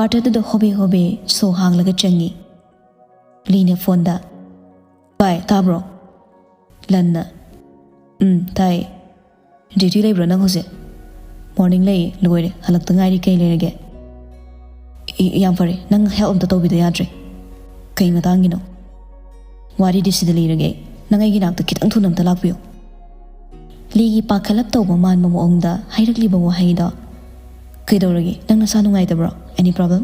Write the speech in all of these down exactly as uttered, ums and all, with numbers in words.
ꯀ꯭ꯋꯥꯇꯔꯗꯨꯗ ꯍꯣꯕꯦ ꯍꯣꯕꯦ ꯁꯣ ꯍꯥꯡꯂꯒ ꯆꯪꯉꯤ꯫ ꯂꯤꯅ ꯐꯣꯟꯗ, "ꯚꯥꯏ, ꯇꯥꯕ꯭ꯔꯣ?" ꯂꯟꯅ, "ꯎꯝ, ꯇꯥꯏ꯫ ꯗ꯭ꯌꯨꯇꯤ ꯂꯩꯕ꯭ꯔꯣ ꯅꯪ ꯍꯧꯖꯤꯛ?" "ꯃꯣꯔꯅꯤꯡ ꯂꯩ, ꯂꯣꯏꯔꯦ, ꯍꯜꯂꯛꯇ ꯉꯥꯏꯔꯤ꯫ ꯀꯩ ꯂꯩꯔꯒꯦ?" "ꯏ-, ꯌꯥꯝ ꯐꯔꯦ, ꯅꯪ ꯍꯦꯜꯞ ꯑꯝꯇ ꯇꯧꯕꯤꯗ ꯌꯥꯗ꯭ꯔꯦ꯫" "ꯀꯩ ꯃꯇꯥꯡꯒꯤꯅꯣ?" "ꯋꯥꯔꯤꯗꯤ ꯁꯤꯗ ꯂꯤꯔꯒꯦ ꯑꯩ꯫ ꯅꯪ ꯑꯩꯒꯤ ꯅꯥꯛꯇ ꯈꯤꯇꯪ ꯊꯨꯅ ꯑꯝꯇ ꯂꯥꯛꯄꯤꯌꯨ꯫" ꯂꯤꯒꯤ ꯄꯥꯈꯠꯂꯞ ꯇꯧꯕ ꯃꯥꯟꯕ ꯃꯑꯣꯡꯗ ꯍꯥꯏꯔꯛꯂꯤꯕ ꯋꯥꯍꯩꯗꯣ, "ꯀꯩꯗꯧꯔꯒꯦ? ꯅꯪ ꯅꯁꯥ ꯅꯨꯡꯉꯥꯏꯇꯕ꯭ꯔꯣ? Any problem?"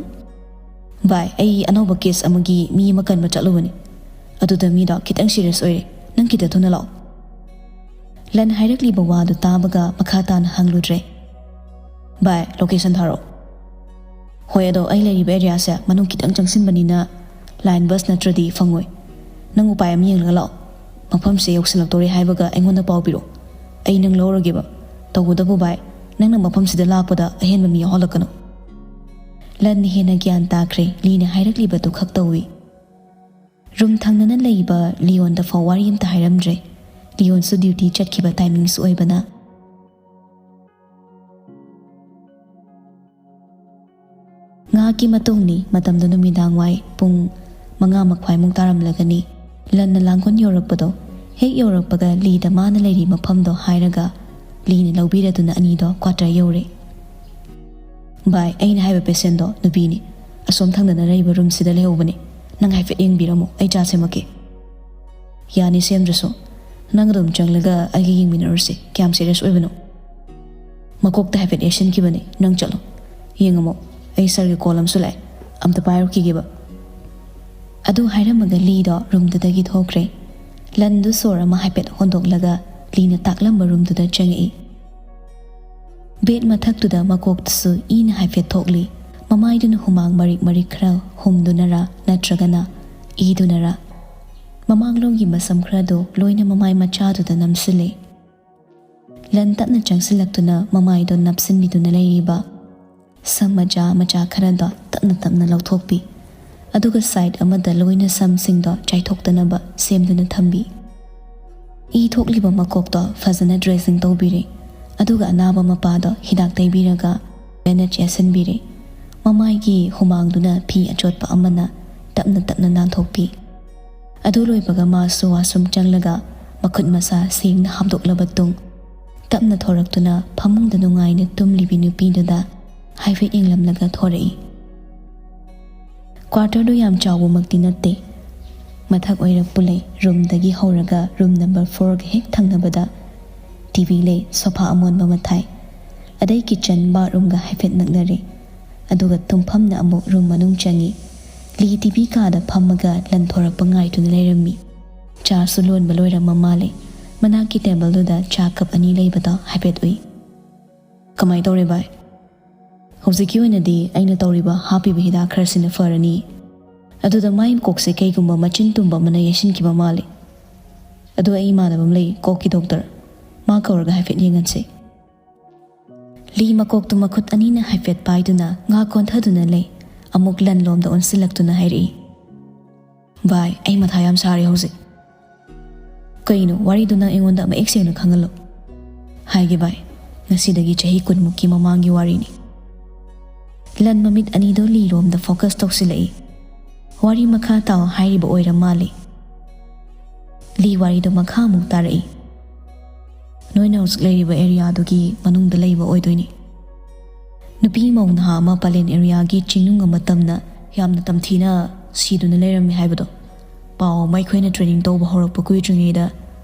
"ꯚꯥꯏ, ꯑꯩ ꯑꯅꯧꯕ ꯀꯦꯁ ꯑꯃꯒꯤ ꯃꯤ ꯑꯃ ꯀꯟꯕ ꯆꯠꯂꯨꯕꯅꯤ꯫ ꯑꯗꯨꯗ ꯃꯤꯗꯣ ꯈꯤꯇꯪ ꯁꯤꯔꯤꯌꯁ ꯑꯣꯏꯔꯦ꯫ ꯅꯪ ꯈꯤꯇ ꯊꯨꯅ ꯂꯥꯛꯑꯣ꯫" ꯂꯟ ꯍꯥꯏꯔꯛꯂꯤꯕ ꯋꯥꯗꯨ ꯇꯥꯕꯒ ꯃꯈꯥ ꯇꯥꯅ ꯍꯪꯂꯨꯗ꯭ꯔꯦ꯫ "ꯚꯥꯏ, ꯂꯣꯀꯦꯁꯟ ꯊꯥꯔꯛꯑꯣ꯫" "ꯍꯣꯏ, ꯑꯗꯣ ꯑꯩ ꯂꯩꯔꯤꯕ ꯑꯦꯔꯤꯌꯥꯁꯦ ꯃꯅꯨꯡ ꯈꯤꯇꯪ ꯆꯪꯁꯤꯟꯕꯅꯤꯅ ꯂꯥꯏꯟ ꯕꯁ ꯅꯠꯇ꯭ꯔꯗꯤ ꯐꯪꯉꯣꯏ꯫ ꯅꯪ ꯎꯄꯥꯏ ꯑꯃ ꯌꯦꯡꯂꯒ ꯂꯥꯛꯑꯣ꯫ ꯃꯐꯝꯁꯦ ꯌꯧꯁꯤꯜꯂꯛꯇꯣꯔꯦ ꯍꯥꯏꯕꯒ ꯑꯩꯉꯣꯟꯗ ꯄꯥꯎ ꯄꯤꯔꯛꯑꯣ꯫ ꯑꯩ ꯅꯪ ꯂꯧꯔꯒꯦꯕ꯫ ꯇꯧꯕꯇꯕꯨ ꯚꯥꯏ, ꯅꯪꯅ ꯃꯐꯝꯁꯤꯗ ꯂꯥꯛꯄꯗ ꯑꯍꯦꯟꯕ ꯃꯤ ꯌꯥꯎꯍꯜꯂꯛꯀꯅꯨ꯫" ꯂꯟꯅ ꯍꯦꯟꯅ ꯒ꯭ꯌꯥꯟ ꯇꯥꯈ꯭ꯔꯦ, ꯂꯤꯅ ꯍꯥꯏꯔꯛꯂꯤꯕꯗꯨ ꯈꯛ ꯇꯧꯏ꯫ ꯔꯨꯝ ꯊꯪꯅꯅ ꯂꯩꯕ ꯂꯤꯌꯣꯟꯗ ꯐꯥꯎ ꯋꯥꯔꯤ ꯑꯝꯇ ꯍꯥꯏꯔꯝꯗ꯭ꯔꯦ꯫ ꯂꯤꯌꯣꯟꯁꯨ ꯗ꯭ꯌꯨꯇꯤ ꯆꯠꯈꯤꯕ ꯇꯥꯏꯃꯤꯡꯁꯨ ꯑꯣꯏꯕꯅ꯫ ꯉꯥꯏꯍꯥꯛꯀꯤ ꯃꯇꯨꯡꯅꯤ, ꯃꯇꯝꯗꯨ ꯅꯨꯃꯤꯗꯥꯡ ꯋꯥꯏ ꯄꯨꯡ ꯃꯉꯥ ꯃꯈꯥꯏꯃꯨꯛ ꯇꯥꯔꯝꯂꯒꯅꯤ꯫ ꯂꯟꯅ ꯂꯥꯡꯒꯣꯜ ꯌꯧꯔꯛꯄꯗꯣ, ꯍꯦꯛ ꯌꯧꯔꯛꯄꯒ ꯂꯤꯗ ꯃꯥꯅ ꯂꯩꯔꯤ ꯃꯐꯝꯗꯣ ꯍꯥꯏꯔꯒ ꯂꯤꯅ ꯂꯧꯕꯤꯔꯗꯨꯅ ꯑꯅꯤꯗꯣ ꯀ꯭ꯋꯥꯇꯔ ꯌꯧꯔꯦ꯫ "ꯚꯥꯏ, ꯑꯩꯅ ꯍꯥꯏꯕ ꯄꯦꯁꯦꯟꯗꯣ ꯅꯨꯄꯤꯅꯤ꯫ ꯑꯁꯣꯝ ꯊꯪꯅꯅ ꯂꯩꯕ ꯔꯨꯝꯁꯤꯗ ꯂꯩꯍꯧꯕꯅꯦ꯫ ꯅꯪ ꯍꯥꯏꯐꯦꯠ ꯌꯦꯡꯕꯤꯔꯝꯃꯣ, ꯑꯩ ꯆꯥ ꯁꯦꯝꯃꯛꯀꯦ꯫" "ꯌꯥꯅꯤ, ꯁꯦꯝꯗ꯭ꯔꯁꯨ꯫ ꯅꯪ ꯑꯗꯨꯝ ꯆꯪꯂꯒ ꯑꯩꯒ ꯌꯦꯡꯃꯤꯟꯅꯔꯨꯁꯦ꯫ ꯀꯌꯥꯝ ꯁꯤꯔꯤꯌꯁ ꯑꯣꯏꯕꯅꯣ?" "ꯃꯀꯣꯛꯇ ꯍꯥꯏꯐꯦꯠ ꯌꯩꯁꯤꯟꯈꯤꯕꯅꯦ꯫ ꯅꯪ ꯆꯠꯂꯣ, ꯌꯦꯡꯉꯝꯃꯣ꯫ ꯑꯩ ꯁꯥꯔꯒꯤ ꯀꯣꯜ ꯑꯃꯁꯨ ꯂꯥꯛꯑꯦ, ꯑꯝꯇ ꯄꯥꯏꯔꯨꯈꯤꯒꯦꯕ꯫" ꯑꯗꯨ ꯍꯥꯏꯔꯝꯃꯒ ꯂꯤꯗꯣ ꯔꯨꯝꯗꯨꯗꯒꯤ ꯊꯣꯛꯈ꯭ꯔꯦ꯫ ꯂꯟꯗꯨ ꯁꯣꯔ ꯑꯃ ꯍꯥꯏꯐꯦꯠ ꯍꯣꯟꯗꯣꯛꯂꯒ ꯂꯤꯅ ꯇꯥꯛꯂꯝꯕ ꯔꯨꯝꯗꯨꯗ ꯆꯪꯉꯛꯏ꯫ ꯕꯦꯗ ꯃꯊꯛꯇꯨꯗ ꯃꯀꯣꯛꯇꯁꯨ ꯏꯅ ꯍꯥꯏꯐꯦꯠ ꯊꯣꯛꯂꯤ꯫ ꯃꯃꯥꯏꯗꯨꯅ ꯍꯨꯃꯥꯡ ꯃꯔꯤꯛ ꯃꯔꯤꯛ ꯈꯔ ꯍꯨꯝꯗꯨꯅꯔꯥ ꯅꯠꯇ꯭ꯔꯒꯅ ꯏꯗꯨꯅꯔꯥ, ꯃꯃꯥꯡꯂꯣꯝꯒꯤ ꯃꯁꯝ ꯈꯔꯗꯨ ꯂꯣꯏꯅ ꯃꯃꯥꯏ ꯃꯆꯥꯗꯨꯗ ꯅꯝꯁꯤꯜꯂꯦ꯫ ꯂꯟ ꯇꯞꯅ ꯆꯪꯁꯤꯜꯂꯛꯇꯨꯅ ꯃꯃꯥꯏꯗꯣ ꯅꯞꯁꯤꯟꯕꯤꯗꯨꯅ ꯂꯩꯔꯤꯕ ꯁꯝ ꯃꯆꯥ ꯃꯆꯥ ꯈꯔꯗꯣ ꯇꯞꯅ ꯇꯞꯅ ꯂꯧꯊꯣꯛꯄꯤ꯫ ꯑꯗꯨꯒ ꯁꯥꯏꯗ ꯑꯃꯗ ꯂꯣꯏꯅ ꯁꯝꯁꯤꯡꯗꯣ ꯆꯥꯏꯊꯣꯛꯇꯅꯕ ꯁꯦꯝꯗꯨꯅ ꯊꯝꯕꯤ꯫ ꯏ ꯊꯣꯛꯂꯤꯕ ꯃꯀꯣꯛꯇꯣ ꯐꯖꯅ ꯗ꯭ꯔꯦꯁꯤꯡ ꯇꯧꯕꯤꯔꯦ꯫ ꯑꯗꯨꯒ ꯑꯅꯥꯕ ꯃꯄꯥꯗꯣ ꯍꯤꯗꯥꯛ ꯇꯩꯕꯤꯔꯒ ꯕꯦꯟꯗꯦꯖ ꯌꯦꯠꯁꯤꯟꯕꯤꯔꯦ꯫ ꯃꯃꯥꯏꯒꯤ ꯍꯨꯃꯥꯡꯗꯨꯅ ꯐꯤ ꯑꯆꯣꯠꯄ ꯑꯃꯅ ꯇꯞꯅ ꯇꯞꯅ ꯅꯥꯟꯊꯣꯛꯄꯤ꯫ ꯑꯗꯨ ꯂꯣꯏꯕꯒ ꯃꯥꯁꯨ ꯋꯥꯁꯔꯨꯝ ꯆꯪꯂꯒ ꯃꯈꯨꯠ ꯃꯁꯥ ꯁꯦꯡꯅ ꯍꯥꯝꯗꯣꯛꯂꯕ ꯇꯨꯡ, ꯇꯞꯅ ꯊꯣꯔꯛꯇꯨꯅ ꯐꯃꯨꯡꯗ ꯅꯨꯡꯉꯥꯏꯅ ꯇꯨꯝꯂꯤꯕꯤ ꯅꯨꯄꯤꯗꯨꯗ ꯍꯥꯏꯐꯦꯠ ꯌꯦꯡꯂꯝꯂꯒ ꯊꯣꯔꯛꯏ꯫ ꯀ꯭ꯋꯥꯔꯇꯔꯗꯨ ꯌꯥꯝ ꯆꯥꯎꯕꯃꯛꯇꯤ ꯅꯠꯇꯦ꯫ ꯃꯊꯛ ꯑꯣꯏꯔꯞ ꯄꯨꯂꯩ ꯔꯨꯝꯗꯒꯤ ꯍꯧꯔꯒ ꯔꯨꯝ ꯅꯝꯕꯔ ꯐꯣꯔꯒ ꯍꯦꯛ ꯊꯪꯅꯕꯗ ꯇꯤ ꯚꯤ ꯂꯩ, ꯁꯣꯐꯥ ꯑꯃꯣꯟꯕ ꯃꯊꯥꯏ, ꯑꯗꯩ ꯀꯤꯠꯆꯟ, ꯕꯥꯠꯔꯨꯝꯒ ꯍꯥꯏꯐꯦꯠ ꯅꯛꯅꯔꯦ꯫ ꯑꯗꯨꯒ ꯇꯨꯝꯐꯝꯅ ꯑꯃꯨꯛ ꯔꯨꯝ ꯃꯅꯨꯡ ꯆꯪꯉꯤ꯫ ꯂꯤ ꯇꯤ ꯚꯤ ꯀꯥꯗ ꯐꯝꯃꯒ ꯂꯟꯊꯣꯔꯛꯄ ꯉꯥꯏꯗꯨꯅ ꯂꯩꯔꯝꯃꯤ꯫ ꯆꯥꯁꯨ ꯂꯣꯟꯕ ꯂꯣꯏꯔꯝꯃ ꯃꯥꯜꯂꯦ꯫ ꯃꯅꯥꯛꯀꯤ ꯇꯦꯕꯜꯗꯨꯗ ꯆꯥ ꯀꯞ ꯑꯅꯤ ꯂꯩꯕꯗꯣ ꯍꯥꯏꯐꯦꯠ ꯎꯏ꯫ "ꯀꯃꯥꯏ ꯇꯧꯔꯦ ꯚꯥꯏ?" "ꯍꯧꯖꯤꯛꯀꯤ ꯑꯣꯏꯅꯗꯤ ꯑꯩꯅ ꯇꯧꯔꯤꯕ ꯍꯥꯞꯄꯤꯕ ꯍꯤꯗꯥꯛ ꯈꯔꯁꯤꯅ ꯐꯔꯅꯤ꯫ ꯑꯗꯨꯗ ꯃꯥꯏ ꯀꯣꯛꯁꯦ ꯀꯩꯒꯨꯝꯕ ꯃꯆꯤꯟ ꯇꯨꯝꯕ ꯑꯃꯅ ꯌꯩꯁꯤꯟꯈꯤꯕ ꯃꯥꯜꯂꯦ꯫ ꯑꯗꯣ ꯑꯩ ꯏꯃꯥꯟꯅꯕ ꯑꯃ ꯂꯩ, ꯀꯣꯛꯀꯤ ꯗꯣꯛꯇꯔ꯫ ꯃꯥ ꯀꯧꯔꯒ ꯍꯥꯏꯐꯦꯠ ꯌꯦꯡꯍꯟꯁꯦ꯫" ꯂꯤ ꯃꯀꯣꯛꯇꯨ ꯃꯈꯨꯠ ꯑꯅꯤꯅ ꯍꯥꯏꯐꯦꯠ ꯄꯥꯏꯗꯨꯅ ꯉꯥ ꯀꯣꯟꯊꯗꯨꯅ ꯂꯩ꯫ ꯑꯃꯨꯛ ꯂꯟꯂꯣꯝꯗ ꯑꯣꯟꯁꯤꯜꯂꯛꯇꯨꯅ ꯍꯥꯏꯔꯛꯏ, "ꯚꯥꯏ, ꯑꯩ ꯃꯊꯥ ꯌꯥꯝ ꯁꯥꯔꯦ ꯍꯧꯖꯤꯛ꯫" "ꯀꯩꯅꯣ? ꯋꯥꯔꯤꯗꯨ ꯅꯪ ꯑꯩꯉꯣꯟꯗ ꯃꯌꯦꯛ ꯁꯦꯡꯅ ꯈꯪꯍꯜꯂꯣ꯫" "ꯍꯥꯏꯒꯦ ꯚꯥꯏ, ꯉꯁꯤꯗꯒꯤ ꯆꯍꯤ ꯀꯨꯟꯃꯨꯛꯀꯤ ꯃꯃꯥꯡꯒꯤ ꯋꯥꯔꯤꯅꯤ꯫" ꯂꯟ ꯃꯃꯤꯠ ꯑꯅꯤꯗꯣ ꯂꯤꯔꯣꯝꯗ ꯐꯣꯀꯁ ꯇꯧꯁꯤꯜꯂꯛꯏ꯫ "ꯋꯥꯔꯤ ꯃꯈꯥ ꯇꯥꯎ" ꯍꯥꯏꯔꯤꯕ ꯑꯣꯏꯔ ꯃꯥꯜꯂꯤ꯫ ꯂꯤ ꯋꯥꯔꯤꯗꯣ ꯃꯈꯥ ꯑꯃꯨꯛ ꯇꯥꯔꯛꯏ꯫ "ꯅꯣꯏꯅ ꯍꯧꯖꯤꯛ ꯂꯩꯔꯤꯕ ꯑꯦꯔꯤꯌꯥꯗꯨꯒꯤ ꯃꯅꯨꯡꯗ ꯂꯩꯕ ꯑꯣꯏꯗꯣꯏꯅꯤ꯫ ꯅꯨꯄꯤ ꯃꯧ ꯅꯍꯥ ꯑꯃ ꯄꯂꯦꯟ ꯑꯦꯔꯤꯌꯥꯒꯤ ꯆꯤꯡꯅꯨꯡ ꯑꯃ ꯇꯝꯅ ꯌꯥꯝꯅ ꯇꯝꯊꯤꯅ ꯁꯤꯗꯨꯅ ꯂꯩꯔꯝꯃꯤ ꯍꯥꯏꯕꯗꯣ ꯄꯥꯎ ꯑꯃ ꯑꯩꯈꯣꯏꯅ ꯇ꯭ꯔꯦꯅꯤꯡ ꯇꯧꯕ ꯍꯧꯔꯛꯄ ꯀꯨꯏꯗ꯭ꯔꯤꯉꯩꯗ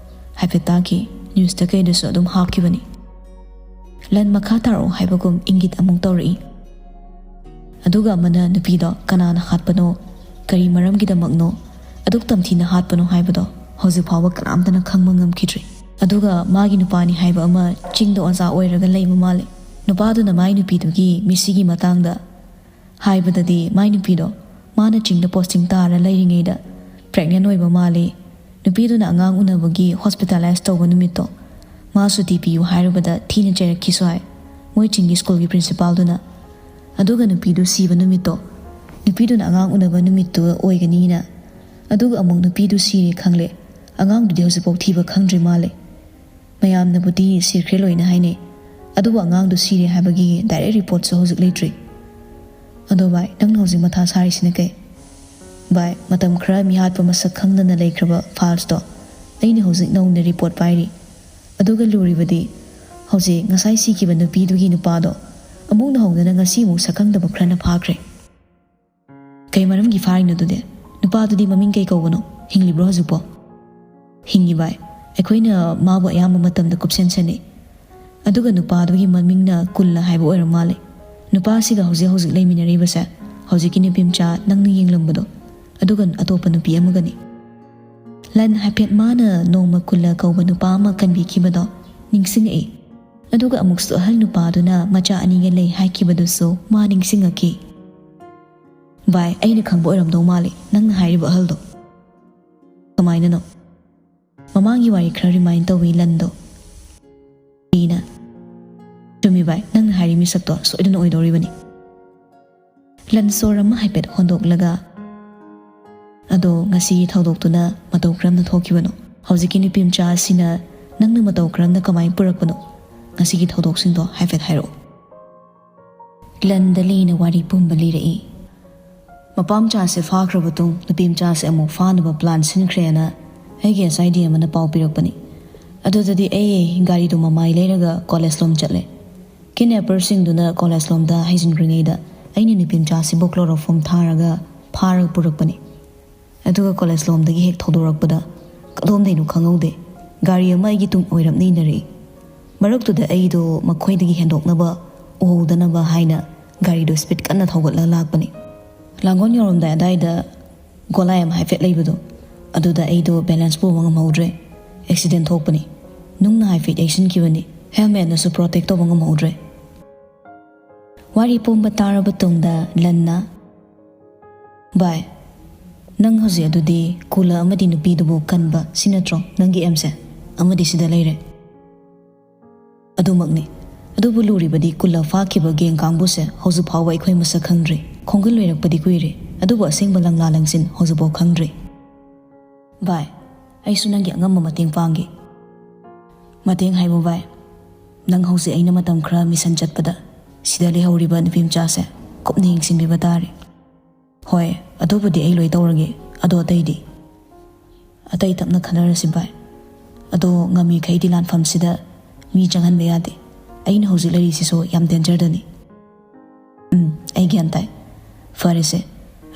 ꯍꯥꯏꯐꯦꯠ ꯇꯥꯈꯤ꯫ ꯅ꯭ꯌꯨꯁꯇ ꯀꯩꯗꯁꯨ ꯑꯗꯨꯝ ꯍꯥꯞꯈꯤꯕꯅꯤ꯫" ꯂꯟ ꯃꯈꯥ ꯇꯥꯔꯛꯑꯣ ꯍꯥꯏꯕꯒꯨꯝ ꯏꯪꯒꯤꯠ ꯑꯃꯨꯛ ꯇꯧꯔꯛꯏ꯫ ꯑꯗꯨꯒ ꯑꯃꯅ ꯅꯨꯄꯤꯗꯣ ꯀꯅꯥꯅ ꯍꯥꯠꯄꯅꯣ, ꯀꯔꯤ ꯃꯔꯝꯒꯤꯗꯃꯛꯅꯣ, ꯑꯗꯨꯛ ꯇꯝꯊꯤꯅ ꯍꯥꯠꯄꯅꯣ ꯍꯥꯏꯕꯗꯣ ꯍꯧꯖꯤꯛ ꯐꯥꯎꯕ ꯀꯅꯥꯝꯇꯅ ꯈꯪꯕ ꯉꯝꯈꯤꯗ꯭ꯔꯤ꯫ ꯑꯗꯨꯒ ꯃꯥꯒꯤ ꯅꯨꯄꯥꯅꯤ ꯍꯥꯏꯕ ꯑꯃ ꯆꯤꯡꯗ ꯑꯣꯖꯥ ꯑꯣꯏꯔꯒ ꯂꯩꯕ ꯃꯥꯜꯂꯦ꯫ ꯅꯨꯄꯥꯗꯨꯅ ꯃꯥꯏ ꯅꯨꯄꯤꯗꯨꯒꯤ ꯃꯤꯁꯤꯒꯤ ꯃꯇꯥꯡꯗ ꯍꯥꯏꯕꯗꯗꯤ, ꯃꯥꯏ ꯅꯨꯄꯤꯗꯣ ꯃꯥꯅ ꯆꯤꯡꯗ ꯄꯣꯁꯇꯤꯡ ꯇꯥꯔ ꯂꯩꯔꯤꯉꯩꯗ ꯄ꯭ꯔꯦꯒꯅꯦꯟ ꯑꯣꯏꯕ ꯃꯥꯜꯂꯤ꯫ ꯅꯨꯄꯤꯗꯨꯅ ꯑꯉꯥꯡ ꯎꯅꯕꯒꯤ ꯍꯣꯁꯄꯤꯇꯥꯂꯥꯏꯁ ꯇꯧꯕ ꯅꯨꯃꯤꯠꯇꯣ ꯃꯥ ꯁꯨꯇꯤ ꯄꯤꯌꯨ ꯍꯥꯏꯔꯨꯕꯗ ꯊꯤꯅ ꯆꯩꯔꯛꯈꯤꯁꯨ ꯍꯥꯏ ꯃꯣꯏ ꯆꯤꯡꯒꯤ ꯁ꯭ꯀꯨꯜꯒꯤ ꯄ꯭ꯔꯤꯟꯁꯤꯄꯥꯜꯗꯨꯅ꯫ ꯑꯗꯨꯒ ꯅꯨꯄꯤꯗꯨ ꯁꯤꯕ ꯅꯨꯃꯤꯠꯇꯣ ꯅꯨꯄꯤꯗꯨꯅ ꯑꯉꯥꯡ ꯎꯅꯕ ꯅꯨꯃꯤꯠꯇꯨ ꯑꯣꯏꯒꯅꯤꯅ꯫ ꯑꯗꯨꯒ ꯑꯃꯨꯛ ꯅꯨꯄꯤꯗꯨ ꯁꯤꯔꯦ ꯈꯪꯂꯦ꯫ ꯑꯉꯥꯡꯗꯨꯗꯤ ꯍꯧꯖꯤꯛꯐꯥꯎ ꯊꯤꯕ ꯈꯪꯗ꯭ꯔꯤ ꯃꯥꯜꯂꯦ꯫ ꯃꯌꯥꯝꯅꯕꯨꯗꯤ ꯁꯤꯈ꯭ꯔꯦ ꯂꯣꯏꯅ ꯍꯥꯏꯅꯩ, ꯑꯗꯨꯕꯨ ꯑꯉꯥꯡꯗꯨ ꯁꯤꯔꯦ ꯍꯥꯏꯕꯒꯤ ꯗꯥꯏꯔꯦꯛ ꯔꯤꯄꯣꯔꯠꯁꯨ ꯍꯧꯖꯤꯛ ꯂꯩꯇ꯭ꯔꯤ꯫ ꯑꯗꯣ ꯚꯥꯏ, ꯅꯪꯅ ꯍꯧꯖꯤꯛ ꯃꯊꯥ ꯁꯥꯔꯤꯁꯤꯅ ꯀꯩ? ꯚꯥꯏ, ꯃꯇꯝ ꯈꯔ ꯃꯤꯍꯥꯠꯄ ꯃꯁꯛ ꯈꯪꯗꯅ ꯂꯩꯈ꯭ꯔꯕ ꯐꯥꯜꯁꯇꯣ ꯑꯩꯅ ꯍꯧꯖꯤꯛ ꯅꯧꯅ ꯔꯤꯄꯣꯔꯠ ꯄꯥꯏꯔꯤ꯫ ꯑꯗꯨꯒ ꯂꯨꯔꯤꯕꯗꯤ, ꯍꯧꯖꯤꯛ ꯉꯁꯥꯏ ꯁꯤꯈꯤꯕ ꯅꯨꯄꯤꯗꯨꯒꯤ ꯅꯨꯄꯥꯗꯣ ꯑꯃꯨꯛ ꯅꯧꯍꯧꯗꯅ ꯉꯁꯤ ꯑꯃꯨꯛ ꯁꯛꯈꯪꯗꯕ ꯈꯔꯅ ꯐꯥꯈ꯭ꯔꯦ꯫ ꯀꯩ ꯃꯔꯝꯒꯤ ꯐꯥꯔꯤꯅꯣ ꯑꯗꯨꯗꯤ? ꯅꯨꯄꯥꯗꯨꯗꯤ ꯃꯃꯤꯡ ꯀꯩ ꯀꯧꯕꯅꯣ? ꯍꯤꯡꯂꯤꯕ꯭ꯔꯣ ꯍꯧꯖꯤꯛꯄꯣ? ꯍꯤꯡꯉꯤ ꯚꯥꯏ꯫ ꯑꯩꯈꯣꯏꯅ ꯃꯥꯕꯨ ꯑꯌꯥꯝꯕ ꯃꯇꯝꯗ ꯀꯨꯞꯁꯦꯟ ꯁꯦꯟꯅꯩ꯫ ꯑꯗꯨꯒ ꯅꯨꯄꯥꯗꯨꯒꯤ ꯃꯃꯤꯡꯅ ꯀꯨꯜꯂ ꯍꯥꯏꯕ ꯑꯣꯏꯔ ꯃꯥꯜꯂꯦ꯫ ꯅꯨꯄꯥꯁꯤꯒ ꯍꯧꯖꯤꯛ ꯍꯧꯖꯤꯛ ꯂꯩꯃꯤꯟꯅꯔꯤꯕꯁꯦ ꯍꯧꯖꯤꯛꯀꯤ ꯅꯨꯄꯤ ꯃꯆꯥ ꯅꯪꯅ ꯌꯦꯡꯂꯝꯕꯗꯣ, ꯑꯗꯨꯒ ꯑꯇꯣꯞꯄ ꯅꯨꯄꯤ ꯑꯃꯒꯅꯤ꯫ ꯂꯟ ꯍꯥꯏꯐꯦꯠ ꯃꯥꯅ ꯅꯣꯡꯃ ꯀꯨꯜꯂ ꯀꯧꯕ ꯅꯨꯄꯥ ꯑꯃ ꯀꯟꯕꯤꯈꯤꯕꯗꯣ ꯅꯤꯡꯁꯤꯡꯉꯛꯏ꯫ ꯑꯗꯨꯒ ꯑꯃꯨꯛꯁꯨ ꯑꯍꯜ ꯅꯨꯄꯥꯗꯨꯅ ꯃꯆꯥ ꯑꯅꯤꯒ ꯂꯩ ꯍꯥꯏꯈꯤꯕꯗꯨꯁꯨ ꯃꯥ ꯅꯤꯡꯁꯤꯡꯉꯛꯈꯤ꯫ ꯚꯥꯏ, ꯑꯩꯅ ꯈꯪꯕ ꯑꯣꯏꯔꯝꯗꯧ ꯃꯥꯜꯂꯤ ꯅꯪꯅ ꯍꯥꯏꯔꯤꯕ ꯑꯍꯜꯗꯣ꯫ ꯀꯃꯥꯏꯅꯅꯣ? ꯃꯃꯥꯡꯒꯤ ꯋꯥꯔꯤ ꯈꯔ ꯔꯤꯃꯥꯏꯟ ꯇꯧꯏ ꯂꯟꯗꯣ꯫ ꯂꯤꯅ, ꯆꯨꯝꯃꯤ ꯚꯥꯏ, ꯅꯪꯅ ꯍꯥꯏꯔꯤ ꯃꯤꯁꯛꯇꯣ ꯁꯣꯏꯗꯅ ꯑꯣꯏꯗꯧꯔꯤꯕꯅꯤ꯫ ꯂꯟ ꯁꯣꯔ ꯑꯃ ꯍꯥꯏꯐꯦꯠ ꯍꯣꯟꯗꯣꯛꯂꯒ, ꯑꯗꯣ ꯉꯁꯤꯒꯤ ꯊꯧꯗꯣꯛꯇꯨꯅ ꯃꯇꯧ ꯀꯔꯝꯅ ꯊꯣꯛꯈꯤꯕꯅꯣ? ꯍꯧꯖꯤꯛꯀꯤ ꯅꯨꯄꯤ ꯃꯆꯥ ꯑꯁꯤꯅ ꯅꯪꯅ ꯃꯇꯧ ꯀꯔꯝꯅ ꯀꯃꯥꯏꯅ ꯄꯨꯔꯛꯄꯅꯣ? ꯉꯁꯤꯒꯤ ꯊꯧꯗꯣꯛꯁꯤꯡꯗꯣ ꯍꯥꯏꯐꯦꯠ ꯍꯥꯏꯔꯛꯑꯣ꯫ ꯂꯟꯗ ꯂꯤꯅ ꯋꯥꯔꯤ ꯄꯨꯝꯕ ꯂꯤꯔꯛꯏ꯫ ꯃꯄꯥ ꯃꯆꯥꯁꯦ ꯐꯥꯈ꯭ꯔꯕ ꯇꯨꯡ ꯅꯨꯄꯤ ꯃꯆꯥꯁꯦ ꯑꯃꯨꯛ ꯐꯥꯅꯕ ꯄ꯭ꯂꯥꯟ ꯁꯤꯟꯈ꯭ꯔꯦꯅ ꯑꯩꯒꯤ ꯑꯦꯁ ꯑꯥꯏ ꯗꯤ ꯑꯃꯅ ꯄꯥꯎ ꯄꯤꯔꯛꯄꯅꯤ꯫ ꯑꯗꯨꯗꯗꯤ ꯑꯩ ꯒꯥꯔꯤꯗꯣ ꯃꯃꯥꯏ ꯂꯩꯔꯒ ꯀꯣꯂꯦꯖ ꯂꯣꯝ ꯆꯠꯂꯦ꯫ ꯀꯤꯗꯅꯦꯄꯔꯁꯤꯡꯗꯨꯅ ꯀꯣꯂꯦꯖ ꯂꯣꯝꯗ ꯍꯩꯖꯤꯟꯈ꯭ꯔꯤꯉꯩꯗ ꯑꯩꯅ ꯅꯨꯄꯤ ꯃꯆꯥꯁꯤꯕꯨ ꯀ꯭ꯂꯣꯔꯣꯐꯣꯝ ꯊꯥꯔꯒ ꯐꯥꯔꯒ ꯄꯨꯔꯛꯄꯅꯤ꯫ ꯑꯗꯨꯒ ꯀꯣꯂꯦꯖ ꯂꯣꯝꯗꯒꯤ ꯍꯦꯛ ꯊꯧꯗꯣꯔꯛꯄꯗ ꯀꯗꯣꯝꯗꯩꯅꯣ ꯈꯪꯍꯧꯗꯦ, ꯒꯥꯔꯤ ꯑꯃ ꯑꯩꯒꯤ ꯇꯨꯡ ꯑꯣꯏꯔꯞꯅ ꯏꯟꯅꯔꯛꯏ꯫ ꯃꯔꯛꯇꯨꯗ ꯑꯩꯗꯣ ꯃꯈꯣꯏꯗꯒꯤ ꯍꯦꯟꯗꯣꯛꯅꯕ, ꯎꯍꯧꯗꯅꯕ ꯍꯥꯏꯅ ꯒꯥꯔꯤꯗꯣ ꯁ꯭ꯄꯤꯗ ꯀꯟꯅ ꯊꯧꯒꯠꯂꯒ ꯂꯥꯛꯄꯅꯤ꯫ ꯂꯥꯡꯒꯣꯜ ꯌꯧꯔꯝꯗꯥꯏ ꯑꯗꯥꯏꯗ ꯒꯣꯂꯥꯏ ꯑꯃ ꯍꯥꯏꯐꯦꯠ ꯂꯩꯕꯗꯣ, ꯑꯗꯨꯗ ꯑꯩꯗꯣ ꯕꯦꯂꯦꯟꯁ ꯄꯨꯕ ꯉꯝꯍꯧꯗ꯭ꯔꯦ꯫ ꯑꯦꯛꯁꯤꯗꯦꯟ ꯊꯣꯛꯄꯅꯤ꯫ ꯅꯨꯡꯅ ꯍꯥꯏꯐꯦꯠ ꯌꯩꯁꯤꯟꯈꯤꯕꯅꯤ꯫ ꯍꯦꯜꯃꯦꯠꯅꯁꯨ ꯄ꯭ꯔꯣꯇꯦꯛ ꯇꯧꯕ ꯉꯝꯍꯧꯗ꯭ꯔꯦ꯫ ꯋꯥꯔꯤ ꯄꯨꯝꯕ ꯇꯥꯔꯕ ꯇꯨꯡꯗ ꯂꯟꯅ, "ꯚꯥꯏ, ꯅꯪ ꯍꯧꯖꯤꯛ ꯑꯗꯨꯗꯤ ꯀꯨꯂ ꯑꯃꯗꯤ ꯅꯨꯄꯤꯗꯨꯕꯨ ꯀꯟꯕ ꯁꯤ ꯅꯠꯇ꯭ꯔꯣ ꯅꯪꯒꯤ ꯑꯦꯝꯁꯦ? ꯑꯃꯗꯤ ꯁꯤꯗ ꯂꯩꯔꯦ꯫ ꯑꯗꯨꯃꯛꯅꯤ꯫ ꯑꯗꯨꯕꯨ ꯂꯨꯔꯤꯕꯗꯤ ꯀꯨꯂ ꯐꯥꯈꯤꯕ ꯒꯦꯡ ꯀꯥꯡꯕꯨꯁꯦ ꯍꯧꯖꯤꯛ ꯐꯥꯎꯕ ꯑꯩꯈꯣꯏ ꯃꯁꯛ ꯈꯪꯗ꯭ꯔꯤ꯫ ꯈꯣꯡꯒꯨꯜ ꯂꯣꯏꯔꯛꯄꯗꯤ ꯀꯨꯏꯔꯦ, ꯑꯗꯨꯕꯨ ꯑꯁꯦꯡꯕ ꯂꯪꯂꯥ ꯂꯪꯁꯤꯟ ꯍꯧꯖꯤꯛꯐꯥꯎ ꯈꯪꯗ꯭ꯔꯤ꯫ ꯚꯥꯏ, ꯑꯩꯁꯨ ꯅꯪꯒꯤ ꯑꯉꯝꯕ ꯃꯇꯦꯡ ꯄꯥꯡꯒꯦ꯫" "ꯃꯇꯦꯡ ꯍꯥꯏꯕꯨ ꯚꯥꯏ, ꯅꯪ ꯍꯧꯖꯤꯛ ꯑꯩꯅ ꯃꯇꯝ ꯈꯔ ꯃꯤꯁꯟ ꯆꯠꯄꯗ ꯁꯤꯗ ꯂꯩꯍꯧꯔꯤꯕ ꯅꯨꯄꯤ ꯃꯆꯥꯁꯦ ꯀꯨꯞꯅ ꯌꯦꯡꯁꯤꯟꯕꯤꯕ ꯇꯥꯔꯦ꯫ "ꯍꯣꯏ, ꯑꯗꯨꯕꯨꯗꯤ ꯑꯩ ꯂꯣꯏ ꯇꯧꯔꯒꯦ꯫ ꯑꯗꯣ ꯑꯇꯩꯗꯤ?" "ꯑꯇꯩ ꯇꯞꯅ ꯈꯟꯅꯔꯁꯤ ꯚꯥꯏ꯫ ꯑꯗꯣ ꯉꯝꯃꯤꯈꯩꯗꯤ ꯂꯥꯟꯐꯝꯁꯤꯗ ꯃꯤ ꯆꯪꯍꯟꯕ ꯌꯥꯗꯦ꯫ ꯑꯩꯅ ꯍꯧꯖꯤꯛ ꯂꯩꯔꯤꯁꯤꯁꯨ ꯌꯥꯝ ꯗꯦꯟꯖꯔꯗꯅꯤ꯫" "ꯎꯝ, ꯑꯩ ꯒ꯭ꯌꯥꯟ ꯇꯥꯏ꯫ ꯐꯔꯦꯁꯦ,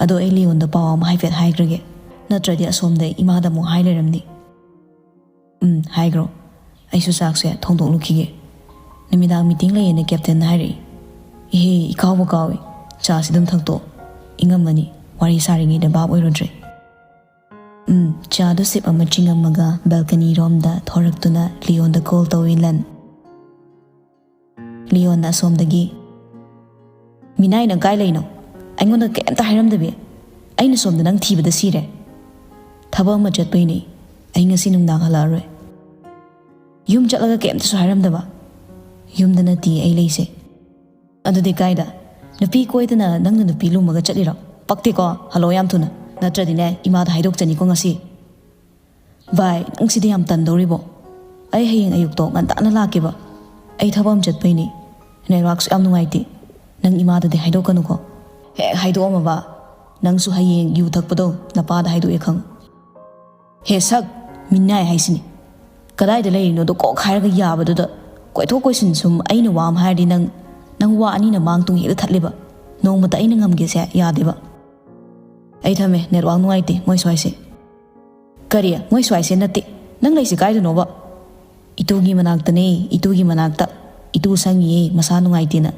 ꯑꯗꯣ ꯑꯩ ꯂꯤꯌꯣꯟꯗ ꯄꯥꯎ ꯑꯃ ꯍꯥꯏꯐꯦꯠ ꯍꯥꯏꯈ꯭ꯔꯒꯦ꯫ ꯅꯠꯇ꯭ꯔꯗꯤ ꯑꯁꯣꯝꯗ ꯏꯃꯥꯗ ꯑꯃꯨꯛ ꯍꯥꯏ ꯂꯩꯔꯝꯅꯤ꯫" "ꯎꯝ, ꯍꯥꯏꯈ꯭ꯔꯣ꯫ ꯑꯩꯁꯨ ꯆꯥꯛꯁꯦ ꯊꯣꯡꯗꯣꯛꯂꯨꯈꯤꯒꯦ꯫ ꯅꯨꯃꯤꯗꯥꯡ ꯃꯤꯇꯤꯡ ꯂꯩꯌꯦꯅ ꯀꯦꯞꯇꯦꯟꯅ ꯍꯥꯏꯔꯛꯏ꯫" "ꯏꯍꯦ, ꯏꯀꯥꯎꯕ ꯀꯥꯎꯏ꯫ ꯆꯥꯁꯤ ꯑꯗꯨꯝ ꯊꯛꯇꯣꯛꯑꯣ꯫ ꯏꯪꯉꯝꯃꯅꯤ, ꯋꯥꯔꯤ ꯁꯥꯔꯤꯉꯩꯗ ꯚꯥꯞ ꯑꯣꯏꯔꯨꯗ꯭ꯔꯦ꯫" ꯎꯝ, ꯆꯥꯗꯨ ꯁꯤꯞ ꯑꯃ ꯆꯤꯡꯉꯝꯃꯒ ꯕꯦꯜꯀꯅꯤ ꯔꯣꯝꯗ ꯊꯣꯔꯛꯇꯨꯅ ꯂꯤꯌꯣꯟꯗ ꯀꯣꯜ ꯇꯧꯏ ꯂꯟ꯫ ꯂꯤꯌꯣꯟꯅ ꯑꯁꯣꯝꯗꯒꯤ, "ꯃꯤꯅꯥꯏ, ꯅꯪ ꯀꯥꯏ ꯂꯩꯅꯣ? ꯑꯩꯉꯣꯟꯗ ꯀꯩꯝꯇ ꯍꯥꯏꯔꯝꯗꯕꯤ꯫ ꯑꯩꯅ ꯁꯣꯝꯗ ꯅꯪ ꯊꯤꯕꯗ ꯁꯤꯔꯦ꯫ ꯊꯕꯛ ꯑꯃ ꯆꯠꯄꯩꯅꯦ꯫ ꯑꯩ ꯉꯁꯤ ꯅꯨꯡꯗꯥꯡ ꯍꯜꯂꯛꯑꯔꯣꯏ꯫" "ꯌꯨꯝ ꯆꯠꯂꯒ ꯀꯩꯝꯇꯁꯨ ꯍꯥꯏꯔꯝꯗꯕ?" "ꯌꯨꯝꯗ ꯅꯠꯇꯤꯌꯦ ꯑꯩ ꯂꯩꯁꯦ꯫" "ꯑꯗꯨꯗꯤ ꯀꯥꯏꯗ? ꯅꯨꯄꯤ ꯀꯣꯏꯗꯅ ꯅꯪꯅ ꯅꯨꯄꯤ ꯂꯨꯝꯃꯒ ꯆꯠꯂꯤꯔꯣ? ꯄꯛꯇꯦꯀꯣ, ꯍꯜꯂꯣ ꯌꯥꯝ ꯊꯨꯅ꯫ ꯅꯠꯇ꯭ꯔꯗꯤꯅꯦ, ꯏꯃꯥꯗ ꯍꯥꯏꯗꯣꯛꯆꯅꯤꯀꯣ ꯉꯁꯤ꯫" "ꯚꯥꯏ, ꯅꯪ ꯁꯤꯗꯤ ꯌꯥꯝ ꯇꯟꯗꯧꯔꯤꯕꯣ? ꯑꯩ ꯍꯌꯦꯡ ꯑꯌꯨꯛꯇꯣ ꯉꯟꯇꯥꯅ ꯂꯥꯛꯀꯦꯕ꯫ ꯑꯩ ꯊꯕꯛ ꯑꯃ ꯆꯠꯄꯩꯅꯦ꯫ ꯅꯦꯠꯋꯥꯛꯁꯨ ꯌꯥꯝ ꯅꯨꯡꯉꯥꯏꯇꯦ꯫ ꯅꯪ ꯏꯃꯥꯗꯗꯤ ꯍꯥꯏꯗꯣꯛꯀꯅꯨꯀꯣ꯫" "ꯍꯦꯛ ꯍꯥꯏꯗꯣꯛꯑꯝꯃꯕ, ꯅꯪꯁꯨ ꯍꯌꯦꯡ ꯌꯨ ꯊꯛꯄꯗꯣ ꯅꯄꯥꯗ ꯍꯥꯏꯗꯣꯛꯑꯦ ꯈꯪꯉꯨ꯫" "ꯍꯦ ꯁꯛ, ꯃꯤꯅꯥꯏ ꯍꯥꯏꯁꯤꯅꯤ꯫ ꯀꯗꯥꯏꯗ ꯂꯩꯔꯤꯅꯣꯗꯣ ꯀꯣꯛ ꯍꯥꯏꯔꯒ ꯌꯥꯕꯗꯨꯗ, ꯀꯣꯏꯊꯣꯛ ꯀꯣꯏꯁꯤꯟ ꯁꯨꯝ ꯑꯩꯅ ꯋꯥ ꯑꯃ ꯍꯥꯏꯔꯗꯤ ꯅꯪ, ꯅꯪ ꯋꯥ ꯑꯅꯤꯅ ꯃꯥꯡ ꯇꯨꯡ ꯍꯦꯛꯇ ꯊꯠꯂꯦꯕ꯫ ꯅꯣꯡꯃꯇ ꯑꯩꯅ ꯉꯝꯒꯦꯁꯦ ꯌꯥꯗꯦꯕ꯫" "ꯑꯩ ꯊꯝꯃꯦ, ꯅꯦꯠꯋꯥꯛ ꯅꯨꯡꯉꯥꯏꯇꯦ ꯃꯣꯏ ꯁ꯭ꯋꯥꯏꯁꯦ꯫" "ꯀꯔꯤ? ꯃꯣꯏ ꯁ꯭ꯋꯥꯏꯁꯦ ꯅꯠꯇꯦ꯫ ꯅꯪ ꯂꯩꯁꯤ ꯀꯥꯏꯗꯅꯣꯕ?" "ꯏꯇꯨꯒꯤ ꯃꯅꯥꯛꯇꯅꯦ, ꯏꯇꯨꯒꯤ ꯃꯅꯥꯛꯇ꯫ ꯏꯇꯨ ꯁꯪꯉꯤꯌꯦ, ꯃꯁꯥ ꯅꯨꯡꯉꯥꯏꯇꯦꯅ꯫"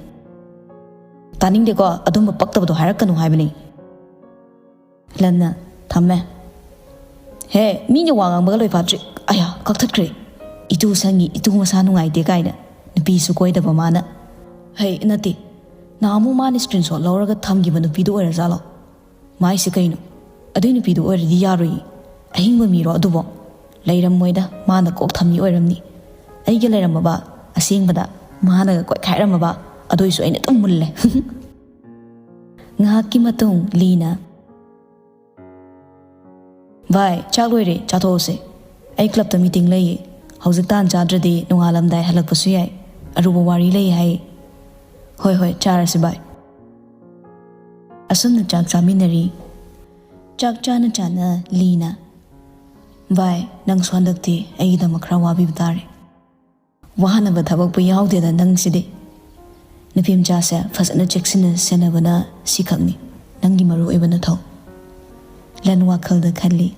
"ꯇꯥꯅꯤꯡꯗꯦꯀꯣ, ꯑꯗꯨꯝꯕ ꯄꯛꯇꯕꯗꯣ ꯍꯥꯏꯔꯛꯀꯅꯨ ꯍꯥꯏꯕꯅꯤ꯫" ꯂꯟꯅ, "ꯊꯝꯃꯦ꯫ ꯍꯦ, ꯃꯤꯅ ꯋꯥ ꯉꯥꯡꯕꯒ ꯂꯣꯏ ꯐꯥꯠꯇ꯭ꯔꯤ꯫ ꯑꯌꯥ, ꯀꯛꯊꯠꯈ꯭ꯔꯦ꯫ ꯏꯇꯨ ꯁꯪꯉꯤ, ꯏꯇꯨ ꯃꯁꯥ ꯅꯨꯡꯉꯥꯏꯇꯦ ꯀꯥꯏꯅ꯫ ꯅꯨꯄꯤꯁꯨ ꯀꯣꯏꯗꯕ ꯃꯥꯅ꯫" "ꯍꯩ, ꯅꯠꯇꯦ꯫ ꯅꯍꯥꯟꯃꯨꯛ ꯃꯥꯅ screenshot ꯂꯧꯔꯒ ꯊꯝꯈꯤꯕ ꯅꯨꯄꯤꯗꯨ ꯑꯣꯏꯔꯖꯥꯠꯂꯣ? ꯃꯥꯏꯁꯦ ꯀꯩꯅꯣ? ꯑꯗꯨꯏ ꯅꯨꯄꯤꯗꯨ ꯑꯣꯏꯔꯗꯤ ꯌꯥꯔꯣꯏꯌꯦ꯫ ꯑꯍꯤꯡꯕ ꯃꯤꯔꯣ ꯑꯗꯨꯕꯣ? ꯂꯩꯔꯝꯃꯣꯏꯗ, ꯃꯥꯅ ꯀꯣꯛ ꯊꯝꯃꯤ ꯑꯣꯏꯔꯝꯅꯤ꯫ ꯑꯩꯒ ꯂꯩꯔꯝꯃꯕ, ꯑꯁꯦꯡꯕꯗ ꯃꯥꯅꯒ ꯀꯣꯏꯈꯥꯏꯔꯝꯃꯕ, ꯑꯗꯨꯏꯁꯨ ꯑꯩꯅ ꯑꯗꯨꯝ ꯃꯨꯜꯂꯦ꯫" ꯉꯥꯏꯍꯥꯛꯀꯤ ꯃꯇꯨꯡ ꯂꯤꯅ, "ꯚꯥꯏ, ꯆꯥꯛ ꯂꯣꯏꯔꯦ, ꯆꯥꯊꯣꯛꯑꯁꯦ꯫ ꯑꯩ ꯀ꯭ꯂꯕꯇ ꯃꯤꯇꯤꯡ ꯂꯩꯌꯦ꯫ ꯍꯧꯖꯤꯛ ꯇꯥꯟ ꯆꯥꯗ꯭ꯔꯗꯤ ꯅꯣꯡꯉꯥꯜꯂꯝꯗꯥꯏ ꯍꯜꯂꯛꯄꯁꯨ ꯌꯥꯏ꯫ ꯑꯔꯨꯕ ꯋꯥꯔꯤ ꯂꯩ ꯍꯥꯏꯌꯦ꯫" "ꯍꯣꯏ, ꯍꯣꯏ, ꯆꯥꯔꯁꯤ ꯚꯥꯏ꯫" ꯑꯁꯨꯝꯅ ꯆꯥꯛ ꯆꯥꯃꯤꯟꯅꯔꯤ꯫ ꯆꯥꯛ ꯆꯥꯅ ꯆꯥꯅ ꯂꯤꯅ, "ꯚꯥꯏ, ꯅꯪꯁꯨ ꯍꯟꯗꯛꯇꯤ ꯑꯩꯒꯤꯗꯃꯛ ꯈꯔ ꯋꯥꯕꯤꯕ ꯇꯥꯔꯦ꯫ ꯋꯥꯍꯟꯅꯕ ꯊꯕꯛꯄꯨ ꯌꯥꯎꯗꯦꯗ ꯅꯪꯁꯤꯗꯤ꯫ ꯅꯨꯄꯤ ꯃꯆꯥꯁꯦ ꯐꯖꯅ ꯆꯦꯛꯁꯤꯟꯅ ꯁꯦꯟꯅꯕꯅ ꯁꯤꯈꯛꯅꯤ ꯅꯪꯒꯤ ꯃꯔꯨ ꯑꯣꯏꯕ ꯅꯊꯧ꯫" ꯂꯟ ꯋꯥꯈꯜꯗ ꯈꯜꯂꯤ꯫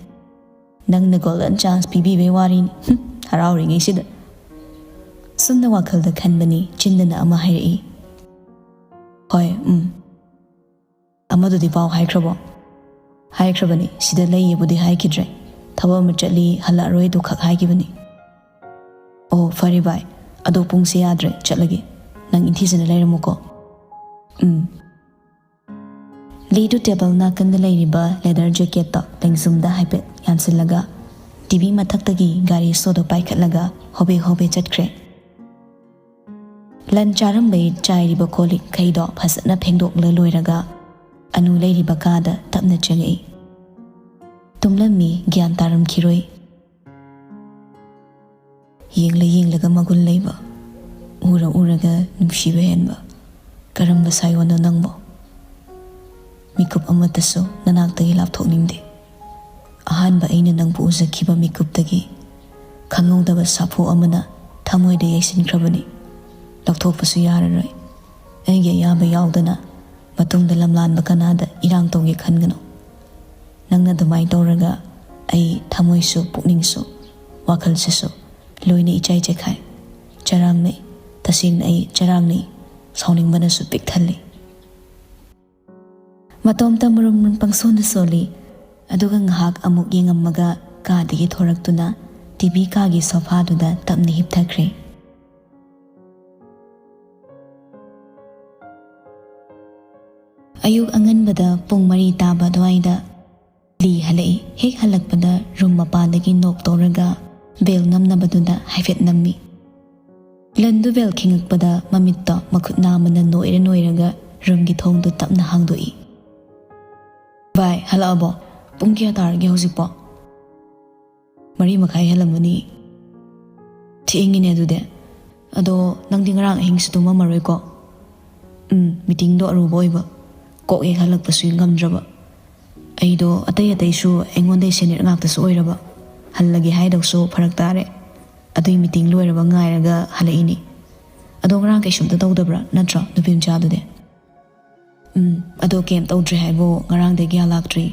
"ꯅꯪꯅ ꯒꯣꯜꯗꯟ ꯆꯥꯟꯁ ꯄꯤꯕꯤꯕꯩ ꯋꯥꯔꯤꯅꯤ꯫ ꯍꯨꯝ, ꯍꯔꯥꯎꯔꯤꯉꯩꯁꯤꯗ꯫" ꯁꯨꯝꯅ ꯋꯥꯈꯜꯗ ꯈꯟꯕꯅꯤ, ꯆꯤꯟꯗꯅ ꯑꯃ ꯍꯥꯏꯔꯛꯏ꯫ "ꯍꯣꯏ, ꯎꯝ꯫ ꯑꯃꯗꯨꯗꯤ ꯄꯥꯎ ꯍꯥꯏꯈ꯭ꯔꯕꯣ?" "ꯍꯥꯏꯈ꯭ꯔꯕꯅꯤ, ꯁꯤꯗ ꯂꯩꯌꯦꯕꯨꯗꯤ ꯍꯥꯏꯈꯤꯗ꯭ꯔꯦ꯫ ꯊꯕꯛ ꯑꯃ ꯆꯠꯂꯤ, ꯍꯜꯂꯛꯑꯔꯣꯏ, ꯑꯗꯨ ꯈꯛ ꯍꯥꯏꯈꯤꯕꯅꯤ꯫" "ꯑꯣ, ꯐꯔꯦ ꯚꯥꯏ, ꯑꯗꯣ ꯄꯨꯡꯁꯦ ꯌꯥꯗ꯭ꯔꯦ, ꯆꯠꯂꯒꯦ꯫ ꯅꯪ ꯏꯟꯊꯤꯖꯅ ꯂꯩꯔꯝꯃꯨꯀꯣ꯫" "ꯎꯝ꯫" ꯂꯤꯗꯨ ꯇꯦꯕꯜ ꯅꯥꯀꯟꯗ ꯂꯩꯔꯤꯕ ꯂꯦꯗꯔ ꯖꯦꯀꯦꯠꯇꯣ ꯂꯦꯡꯖꯨꯝꯗ ꯍꯥꯏꯐꯦꯠ ꯌꯥꯟꯁꯤꯜꯂꯒ ꯇꯤ ꯚꯤ ꯃꯊꯛꯇꯒꯤ ꯒꯥꯔꯤ ꯁꯣꯗꯣ ꯄꯥꯏꯈꯠꯂꯒ ꯍꯣꯕꯦ ꯍꯣꯕꯦ ꯆꯠꯈ꯭ꯔꯦ꯫ ꯂꯟ ꯆꯥꯔꯝꯕꯩ ꯆꯥꯏꯔꯤꯕ ꯀꯣꯜ ꯂꯤꯛꯈꯩꯗꯣ ꯐꯖꯅ ꯐꯦꯡꯗꯣꯛꯂ ꯂꯣꯏꯔꯒ ꯑꯅꯨ ꯂꯩꯔꯤꯕ ꯀꯥꯗ ꯇꯞꯅ ꯆꯪꯉꯛꯏ꯫ ꯇꯨꯝꯂꯝꯃꯤ, ꯒ꯭ꯌꯥꯟ ꯇꯥꯔꯝꯈꯤꯔꯣꯏ꯫ ꯌꯦꯡꯂ ꯌꯦꯡꯂꯒ ꯃꯒꯨꯟ ꯂꯩꯕ, ꯎꯔ ꯎꯔꯒ ꯅꯨꯡꯁꯤꯕ ꯍꯦꯟꯕ, ꯀꯔꯝꯕ ꯁꯥꯏꯌꯣꯅꯣ ꯅꯪꯕꯣ? ꯃꯤꯀꯨꯞ ꯑꯃꯠꯇꯁꯨ ꯅꯅꯥꯛꯇꯒꯤ ꯂꯥꯞꯊꯣꯛꯅꯤꯡꯗꯦ꯫ ꯑꯍꯥꯟꯕ ꯑꯩꯅ ꯅꯪꯕꯨ ꯎꯖꯈꯤꯕ ꯃꯤꯀꯨꯞꯇꯒꯤ ꯈꯪꯍꯧꯗꯕ ꯁꯥꯐꯨ ꯑꯃꯅ ꯊꯃꯣꯏꯗ ꯌꯩꯁꯤꯟꯈ꯭ꯔꯕꯅꯤ꯫ ꯂꯧꯊꯣꯛꯄꯁꯨ ꯌꯥꯔꯔꯣꯏ꯫ ꯑꯩꯒꯤ ꯑꯌꯥꯕ ꯌꯥꯎꯗꯅ ꯃꯇꯨꯡꯗ ꯂꯝꯂꯥꯟꯕ ꯀꯅꯥꯗ ꯏꯔꯥꯡ ꯇꯧꯒꯦ ꯈꯟꯒꯅꯨ꯫ ꯅꯪꯅ ꯑꯗꯨꯃꯥꯏꯅ ꯇꯧꯔꯒ ꯑꯩ ꯊꯃꯣꯏꯁꯨ, ꯄꯨꯛꯅꯤꯡꯁꯨ, ꯋꯥꯈꯜꯁꯤꯁꯨ ꯂꯣꯏꯅ ꯏꯆꯥꯏ ꯆꯦꯈꯥꯏ, ꯆꯔꯥꯡꯅꯩ꯫ ꯇꯁꯦꯡꯅ ꯑꯩ ꯆꯔꯥꯡꯅꯩ, ꯁꯥꯎꯅꯤꯡꯕꯅꯁꯨ ꯄꯤꯛ ꯊꯜꯂꯤ꯫" ꯃꯇꯣꯝꯇ ꯃꯔꯨꯝ ꯃꯔꯨꯝ ꯄꯪꯁꯣꯟꯗ ꯁꯣꯜꯂꯤ꯫ ꯑꯗꯨꯒ ꯉꯥꯏꯍꯥꯛ ꯑꯃꯨꯛ ꯌꯦꯡꯉꯝꯃꯒ ꯀꯥꯗꯒꯤ ꯊꯣꯔꯛꯇꯨꯅ ꯇꯤ ꯚꯤ ꯀꯥꯒꯤ ꯁꯣꯐꯥꯗꯨꯗ ꯇꯞꯅ ꯍꯤꯞꯊꯈ꯭ꯔꯦ꯫ ꯑꯌꯨꯛ ꯑꯉꯟꯕꯗ ꯄꯨꯡ ꯃꯔꯤ ꯇꯥꯕ ꯑꯗꯨꯋꯥꯏꯗ ꯂꯤ ꯍꯜꯂꯛꯏ꯫ ꯍꯦꯛ ꯍꯜꯂꯛꯄꯗ ꯔꯨꯝ ꯃꯄꯥꯟꯗꯒꯤ ꯅꯣꯛ ꯇꯧꯔꯒ ꯕꯦꯜ ꯅꯝꯅꯕꯗꯨꯗ ꯍꯥꯏꯐꯦꯠ ꯅꯝꯃꯤ꯫ ꯂꯟꯗꯨ ꯕꯦꯜ ꯈꯤꯡꯉꯛꯄꯗ ꯃꯃꯤꯠꯇꯣ ꯃꯈꯨꯠ ꯅꯥꯝꯃꯅ ꯅꯣꯏꯔ ꯅꯣꯏꯔꯒ ꯔꯨꯝꯒꯤ ꯊꯣꯡꯗꯨ ꯇꯞꯅ ꯍꯥꯡꯗꯣꯛꯏ꯫ "ꯚꯥꯏ, ꯍꯜꯂꯛꯑꯕꯣ? ꯄꯨꯡ ꯀꯌꯥ ꯇꯥꯔꯒꯦ ꯍꯧꯖꯤꯛꯄꯣ?" "ꯃꯔꯤ ꯃꯈꯥꯏ ꯍꯦꯜꯂꯝꯃꯅꯤ꯫" "ꯊꯦꯡꯉꯤꯅꯦ ꯑꯗꯨꯗꯤ꯫ ꯑꯗꯣ ꯅꯪꯗꯤ ꯉꯔꯥꯡ ꯑꯍꯤꯡꯁꯨ ꯇꯨꯝꯃꯝꯃꯔꯣꯏꯀꯣ?" "ꯎꯝ, ꯃꯤꯇꯤꯡꯗꯣ ꯑꯔꯨꯕ ꯑꯣꯏꯕ꯫ ꯀꯣꯛ ꯍꯦꯛ ꯍꯜꯂꯛꯄꯁꯨ ꯉꯝꯗ꯭ꯔꯕ꯫ ꯑꯩꯗꯣ ꯑꯇꯩ ꯑꯇꯩꯁꯨ ꯑꯩꯉꯣꯟꯗꯩ ꯁꯦꯅꯤꯌꯔ ꯉꯥꯛꯇꯁꯨ ꯑꯣꯏꯔꯕ, ꯍꯜꯂꯒꯦ ꯍꯥꯏꯗꯧꯁꯨ ꯐꯔꯛ ꯇꯥꯔꯦ꯫ ꯑꯗꯨꯏ ꯃꯤꯇꯤꯡ ꯂꯣꯏꯔꯕ ꯉꯥꯏꯔꯒ ꯍꯜꯂꯛꯏꯅꯤ꯫ ꯑꯗꯣ ꯉꯔꯥꯡ ꯀꯩꯁꯨꯝꯇ ꯇꯧꯗꯕ꯭ꯔꯥ ꯅꯠꯇ꯭ꯔꯣ ꯅꯨꯄꯤ ꯃꯆꯥꯗꯨꯗꯤ? ꯎꯝ, ꯑꯗꯣ ꯀꯩꯝ ꯇꯧꯗ꯭ꯔꯤ ꯍꯥꯏꯕꯨ ꯉꯔꯥꯡꯗꯩ ꯒ꯭ꯌꯥꯟ ꯂꯥꯛꯇ꯭ꯔꯤ꯫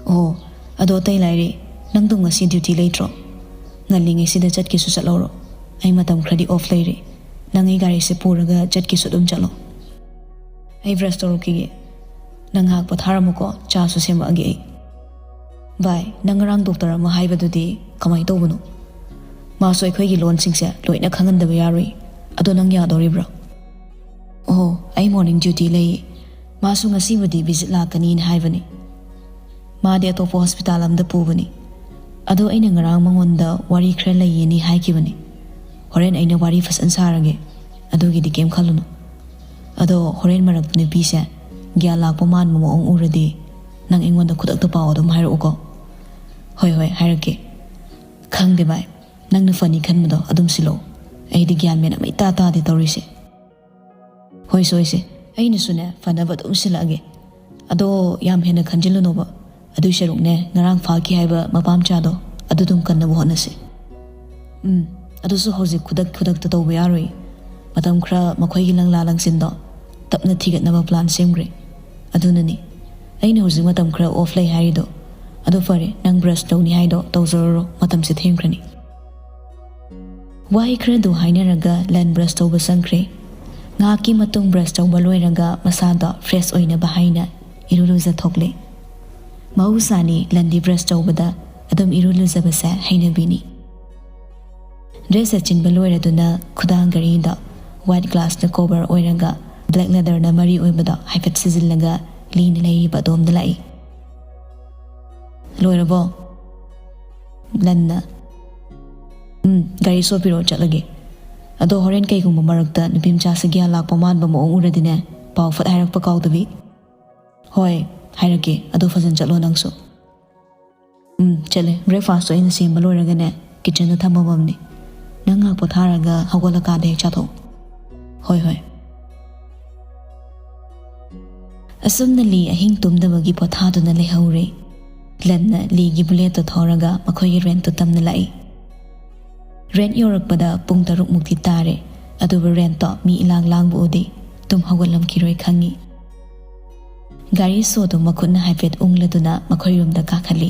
ꯑꯣ, ꯑꯗꯣ ꯑꯇꯩ ꯂꯥꯏꯔꯤ, ꯅꯪꯗꯣ ꯉꯁꯤ ꯗ꯭ꯌꯨꯇꯤ ꯂꯩꯇ꯭ꯔꯣ? ꯉꯜꯂꯤꯉꯩꯁꯤꯗ ꯆꯠꯀꯦꯁꯨ ꯆꯠꯍꯧꯔꯣ꯫ ꯑꯩ ꯃꯇꯝ ꯈꯔꯗꯤ ꯑꯣꯐ ꯂꯩꯔꯤ꯫ ꯅꯪ ꯑꯩ ꯒꯥꯔꯤꯁꯦ ꯄꯨꯔꯒ ꯆꯠꯀꯦꯁꯨ ꯑꯗꯨꯝ ꯆꯠꯂꯣ꯫ ꯑꯩ ꯕ꯭ꯔꯁ ꯇꯧꯔꯨꯈꯤꯒꯦ꯫ ꯅꯪ ꯉꯥꯏꯍꯥꯛ ꯄꯣꯊꯥꯔꯝꯃꯨꯀꯣ, ꯆꯥꯁꯨ ꯁꯦꯝꯃꯛꯑꯒꯦ ꯑꯩ꯫ ꯚꯥꯏ, ꯅꯪ ꯉꯔꯥꯡ ꯗꯣꯛꯇꯔ ꯑꯃ ꯍꯥꯏꯕꯗꯨꯗꯤ ꯀꯃꯥꯏꯅ ꯇꯧꯕꯅꯣ? ꯃꯥꯁꯨ ꯑꯩꯈꯣꯏꯒꯤ ꯂꯣꯟꯁꯤꯡꯁꯦ ꯂꯣꯏꯅ ꯈꯪꯍꯟꯗꯕ ꯌꯥꯔꯣꯏ꯫ ꯑꯗꯣ ꯅꯪ ꯌꯥꯗꯣꯔꯤꯕ꯭ꯔꯣ? ꯑꯣꯍꯣ, ꯑꯩ ꯃꯣꯔꯅꯤꯡ ꯗ꯭ꯌꯨꯇꯤ ꯂꯩꯌꯦ꯫ ꯃꯥꯁꯨ ꯉꯁꯤꯕꯨꯗꯤ ꯚꯤꯖꯤꯠ ꯂꯥꯛꯀꯅꯤꯅ ꯍꯥꯏꯕꯅꯤ꯫ ꯃꯥꯗꯤ ꯑꯇꯣꯞꯄ ꯍꯣꯁꯄꯤꯇꯥꯜ ꯑꯃꯗ ꯄꯨꯕꯅꯤ꯫ ꯑꯗꯣ ꯑꯩꯅ ꯉꯔꯥꯡ ꯃꯉꯣꯟꯗ ꯋꯥꯔꯤ ꯈꯔ ꯂꯩꯌꯦꯅꯤ ꯍꯥꯏꯈꯤꯕꯅꯤ꯫ ꯍꯣꯔꯦꯟ ꯑꯩꯅ ꯋꯥꯔꯤ ꯐꯖꯅ ꯁꯥꯔꯒꯦ꯫ ꯑꯗꯨꯒꯤꯗꯤ ꯀꯩꯝ ꯈꯜꯂꯨꯅꯨ꯫ ꯑꯗꯣ ꯍꯣꯔꯦꯟ ꯃꯔꯛꯇ ꯅꯨꯄꯤꯁꯦ ꯒ꯭ꯌꯥꯟ ꯂꯥꯛꯄ ꯃꯥꯟꯕ ꯃꯑꯣꯡ ꯎꯔꯗꯤ ꯅꯪ ꯑꯩꯉꯣꯟꯗ ꯈꯨꯗꯛꯇ ꯄꯥꯎ ꯑꯗꯨꯝ ꯍꯥꯏꯔꯛꯎꯀꯣ꯫ ꯍꯣꯏ, ꯍꯣꯏ, ꯍꯥꯏꯔꯛꯀꯦ꯫ ꯈꯪꯗꯦ ꯚꯥꯏ, ꯅꯪꯅ ꯐꯅꯤ ꯈꯟꯕꯗꯣ ꯑꯗꯨꯝ ꯁꯤꯜꯂꯛꯑꯣ꯫ ꯑꯩꯗꯤ ꯒ꯭ꯌꯥꯟ ꯃꯦꯟ ꯑꯃ ꯏꯇꯥ ꯇꯥꯗꯦ ꯇꯧꯔꯤꯁꯦ꯫ ꯍꯣꯏ, ꯁꯣꯏꯁꯦ, ꯑꯩꯅꯁꯨꯅꯦ ꯐꯅꯕ ꯑꯗꯨꯝ ꯁꯤꯜꯂꯛꯑꯒꯦ꯫ ꯑꯗꯣ ꯌꯥꯝ ꯍꯦꯟꯅ ꯈꯟꯖꯤꯜꯂꯨꯅꯣꯕ꯫ ꯑꯗꯨꯏ ꯁꯔꯨꯛꯅꯦ, ꯉꯔꯥꯡ ꯐꯥꯈꯤ ꯍꯥꯏꯕ ꯃꯄꯥ ꯃꯆꯥꯗꯣ, ꯑꯗꯨꯗꯨꯝ ꯀꯟꯅꯕ ꯍꯣꯠꯅꯁꯤ꯫ ꯎꯝ, ꯑꯗꯨꯁꯨ ꯍꯧꯖꯤꯛ ꯈꯨꯗꯛ ꯈꯨꯗꯛꯇ ꯇꯧꯕ ꯌꯥꯔꯣꯏ꯫ ꯃꯇꯝ ꯈꯔ ꯃꯈꯣꯏꯒꯤ ꯂꯪꯂꯥ ꯂꯪꯁꯤꯟꯗꯣ ꯇꯞꯅ ꯊꯤꯒꯠꯅꯕ ꯄ꯭ꯂꯥꯟ ꯁꯦꯝꯈ꯭ꯔꯦ꯫ ꯑꯗꯨꯅꯅꯤ ꯑꯩꯅ ꯍꯧꯖꯤꯛ ꯃꯇꯝ ꯈꯔ ꯑꯣꯐ ꯂꯩ ꯍꯥꯏꯔꯤꯗꯣ꯫ ꯑꯗꯣ ꯐꯔꯦ, ꯅꯪ ꯕ꯭ꯔꯁ ꯇꯧꯅꯤ ꯍꯥꯏꯗꯣ ꯇꯧꯖꯔꯨꯔꯣ, ꯃꯇꯝꯁꯦ ꯊꯦꯡꯈ꯭ꯔꯅꯤ꯫ ꯋꯥꯍꯩ ꯈꯔꯗꯨ ꯍꯥꯏꯅꯔꯒ ꯂꯟ ꯕ꯭ꯔꯁ ꯇꯧꯕ ꯆꯪꯈ꯭ꯔꯦ꯫ ꯉꯥꯏꯍꯥꯛꯀꯤ ꯃꯇꯨꯡ ꯕ꯭ꯔꯁ ꯇꯧꯕ ꯂꯣꯏꯔꯒ ꯃꯁꯥꯗꯣ ꯐ꯭ꯔꯦꯁ ꯑꯣꯏꯅꯕ ꯍꯥꯏꯅ ꯏꯔꯨ ꯂꯨꯖꯊꯣꯛꯂꯦ꯫ ꯃꯍꯧꯁꯥꯅꯤ, ꯂꯟꯗꯤ ꯕ꯭ꯔꯁ ꯇꯧꯕꯗ ꯑꯗꯨꯝ ꯏꯔꯨ ꯂꯨꯖꯕꯁꯦ ꯍꯩꯅꯕꯤꯅꯤ꯫ ꯗ꯭ꯔꯦꯁ ꯑꯆꯤꯟꯕ ꯂꯣꯏꯔꯗꯨꯅ ꯈꯨꯗꯥꯡ ꯘꯔꯤꯗ ꯋꯥꯏꯠ ꯒ꯭ꯂꯥꯁꯅ ꯀꯣꯚꯔ ꯑꯣꯏꯔꯒ ꯕ꯭ꯂꯦꯛ ꯂꯦꯗꯔꯅ ꯃꯔꯤ ꯑꯣꯏꯕꯗꯣ ꯍꯥꯏꯐꯦꯠ ꯁꯤꯖꯤꯜꯂꯒ ꯂꯤꯅ ꯂꯩꯔꯤꯕ ꯑꯗꯣꯝꯗ ꯂꯥꯛꯏ꯫ "ꯂꯣꯏꯔꯕꯣ?" ꯂꯟꯅ, "ꯎꯝ, ꯒꯥꯔꯤ ꯁꯣ ꯄꯤꯔꯛꯑꯣ, ꯆꯠꯂꯒꯦ꯫ ꯑꯗꯣ ꯍꯣꯔꯦꯟ ꯀꯩꯒꯨꯝꯕ ꯃꯔꯛꯇ ꯅꯨꯄꯤ ꯃꯆꯥꯁꯦ ꯒ꯭ꯌꯥꯟ ꯂꯥꯛꯄ ꯃꯥꯟꯕ ꯃꯑꯣꯡ ꯎꯔꯗꯤꯅꯦ, ꯄꯥꯎ ꯐꯠ ꯍꯥꯏꯔꯛꯄ ꯀꯥꯎꯗꯕꯤ꯫" "ꯍꯣꯏ, ꯍꯥꯏꯔꯛꯀꯦ꯫ ꯑꯗꯣ ꯐꯖꯅ ꯆꯠꯂꯣ ꯅꯪꯁꯨ꯫" "ꯎꯝ, ꯆꯠꯂꯦ꯫ ꯕ꯭ꯔꯦꯛꯐꯥꯁꯇꯣ ꯑꯩꯅ ꯁꯦꯝꯕ ꯂꯣꯏꯔꯒꯅꯦ, ꯀꯤꯠꯆꯟꯗ ꯊꯝꯃꯝꯃꯕꯅꯤ꯫ ꯅꯪ ꯉꯥꯏꯍꯥꯛ ꯄꯣꯊꯥꯔꯒ ꯍꯧꯒꯠꯂꯀꯥꯟꯗ ꯍꯦꯛ ꯆꯥꯊꯣꯛꯑꯣ꯫" "ꯍꯣꯏ, ꯍꯣꯏ꯫" ꯑꯁꯨꯝꯅ ꯂꯤ ꯑꯍꯤꯡ ꯇꯨꯝꯗꯕꯒꯤ ꯄꯣꯊꯥꯗꯨꯅ ꯂꯩꯍꯧꯔꯦ꯫ ꯂꯟꯅ ꯂꯤꯒꯤ ꯕꯨꯂꯦꯠꯇꯣ ꯊꯧꯔꯒ ꯃꯈꯣꯏꯒꯤ ꯔꯦꯟꯠꯇꯨ ꯇꯝꯅ ꯂꯥꯛꯏ꯫ ꯔꯦꯟꯠ ꯌꯧꯔꯛꯄꯗ ꯄꯨꯡ ꯇꯔꯨꯛ ꯃꯨꯛꯇꯤ ꯇꯥꯔꯦ꯫ ꯑꯗꯨꯕꯨ ꯔꯦꯟꯠꯇꯣ ꯃꯤ ꯏꯂꯥꯡ ꯂꯥꯡꯕ ꯎꯗꯦ꯫ ꯇꯨꯝ ꯍꯧꯒꯠꯂꯝꯈꯤꯔꯣꯏ ꯈꯪꯉꯤ꯫ ꯒꯥꯔꯤ ꯁꯣꯗꯨ ꯃꯈꯨꯠꯅ ꯍꯥꯏꯐꯦꯠ ꯎꯪꯂꯗꯨꯅ ꯃꯈꯣꯏ ꯔꯨꯝꯗ ꯀꯥꯈꯠꯂꯤ꯫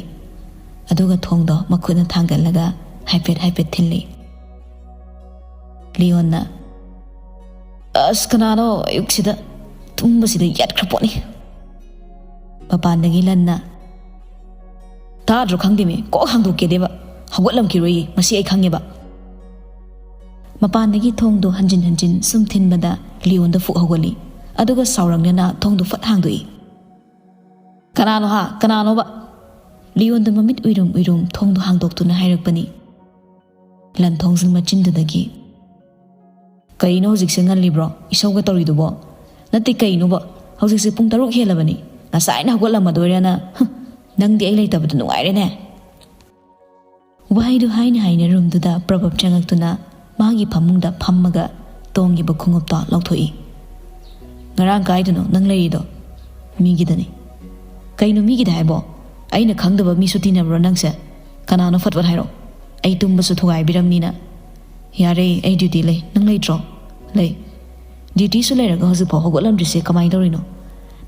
ꯑꯗꯨꯒ ꯊꯣꯡꯗꯣ ꯃꯈꯨꯠꯅ ꯊꯥꯡꯒꯠꯂꯒ ꯍꯥꯏꯐꯦꯠ ꯍꯥꯏꯐꯦꯠ ꯊꯤꯜꯂꯤ꯫ ꯂꯤꯌꯣꯟꯅ, "ꯑꯁ, ꯀꯅꯥꯅꯣ ꯑꯌꯨꯛꯁꯤꯗ ꯇꯨꯝꯕꯁꯤꯗ ꯌꯥꯠꯈ꯭ꯔ ꯄꯣꯠꯅꯤ"꯫ ꯃꯄꯥꯟꯗꯒꯤ ꯂꯟꯅ, "ꯇꯥꯗ꯭ꯔꯣ ꯈꯪꯗꯦꯃꯤ, ꯀꯣꯛ ꯍꯥꯡꯗꯣꯛꯀꯦꯗꯦꯕ, ꯍꯧꯒꯠꯂꯝꯈꯤꯔꯣꯏꯌꯦ, ꯃꯁꯤ ꯑꯩ ꯈꯪꯉꯦꯕ"꯫ ꯃꯄꯥꯟꯗꯒꯤ ꯊꯣꯡꯗꯣ ꯍꯟꯖꯤꯟ ꯍꯟꯖꯤꯟ ꯁꯨꯝ ꯊꯤꯟꯕꯗ ꯂꯤꯌꯣꯟꯗ ꯐꯨꯛ ꯍꯧꯒꯠꯂꯤ꯫ ꯑꯗꯨꯒ ꯁꯥꯎꯔꯪꯅꯅ ꯊꯣꯡꯗꯣ ꯐꯠ ꯍꯥꯡꯗꯣꯛꯏ꯫ "ꯀꯅꯥꯅꯣ ꯍꯥ? ꯀꯅꯥꯅꯣꯕ?" ꯂꯤꯌꯣꯟꯗ ꯃꯃꯤꯠ ꯎꯏꯔꯨꯝ ꯎꯏꯔꯨꯝ ꯊꯣꯡꯗꯣ ꯍꯥꯡꯗꯣꯛꯇꯨꯅ ꯍꯥꯏꯔꯛꯄꯅꯤ꯫ ꯂꯟ ꯊꯣꯡꯖꯤꯜ ꯃꯆꯤꯟꯗꯨꯗꯒꯤ, "ꯀꯩꯅꯣ ꯍꯧꯖꯤꯛꯁꯦ ꯉꯜꯂꯤꯕ꯭ꯔꯣ? ꯏꯁꯧꯒ ꯇꯧꯔꯤꯗꯨꯕꯣ? ꯅꯠꯇꯦ, ꯀꯩꯅꯣꯕ? ꯍꯧꯖꯤꯛꯁꯦ ꯄꯨꯡ ꯇꯔꯨꯛ ꯍꯦꯜꯂꯕꯅꯤ꯫ ꯉꯁꯥꯏꯅ ꯍꯧꯒꯠꯂꯝꯃꯗꯣꯏꯔꯅ? ꯍꯨꯝ, ꯅꯪꯗꯤ ꯑꯩ ꯂꯩꯇꯕꯗꯣ ꯅꯨꯡꯉꯥꯏꯔꯦꯅꯦ"꯫ ꯋꯥꯍꯩꯗꯨ ꯍꯥꯏꯅ ꯍꯥꯏꯅ ꯔꯨꯝꯗꯨꯗ ꯄ꯭ꯔꯚꯕ ꯆꯪꯉꯛꯇꯨꯅ ꯃꯥꯒꯤ ꯐꯃꯨꯡꯗ ꯐꯝꯃꯒ ꯇꯣꯡꯉꯤꯕ ꯈꯣꯡꯎꯞꯇꯣ ꯂꯧꯊꯣꯛꯏ꯫ "ꯉꯔꯥꯡ ꯀꯥꯏꯗꯅꯣ ꯅꯪ ꯂꯩꯔꯤꯗꯣ?" "ꯃꯤꯒꯤꯗꯅꯤ"꯫ "ꯀꯩꯅꯣ ꯃꯤꯒꯤꯗ ꯍꯥꯏꯕꯣ? ꯑꯩꯅ ꯈꯪꯗꯕ ꯃꯤꯁꯨ ꯇꯤꯟꯅꯕ꯭ꯔꯣ ꯅꯪꯁꯦ? ꯀꯅꯥꯅꯣ ꯐꯠ ꯐꯠ ꯍꯥꯏꯔꯛꯑꯣ꯫ ꯑꯩ ꯇꯨꯝꯕꯁꯨ ꯊꯨꯒꯥꯏꯕꯤꯔꯝꯅꯤꯅ"꯫ "ꯌꯥꯔꯦ, ꯑꯩ ꯗ꯭ꯌꯨꯇꯤ ꯂꯩ꯫ ꯅꯪ ꯂꯩꯇ꯭ꯔꯣ?" "ꯂꯩ"꯫ "ꯗ꯭ꯌꯨꯇꯤꯁꯨ ꯂꯩꯔꯒ ꯍꯧꯖꯤꯛꯐꯥꯎ ꯍꯧꯒꯠꯂꯝꯗ꯭ꯔꯤꯁꯦ ꯀꯃꯥꯏꯅ ꯇꯧꯔꯤꯅꯣ?"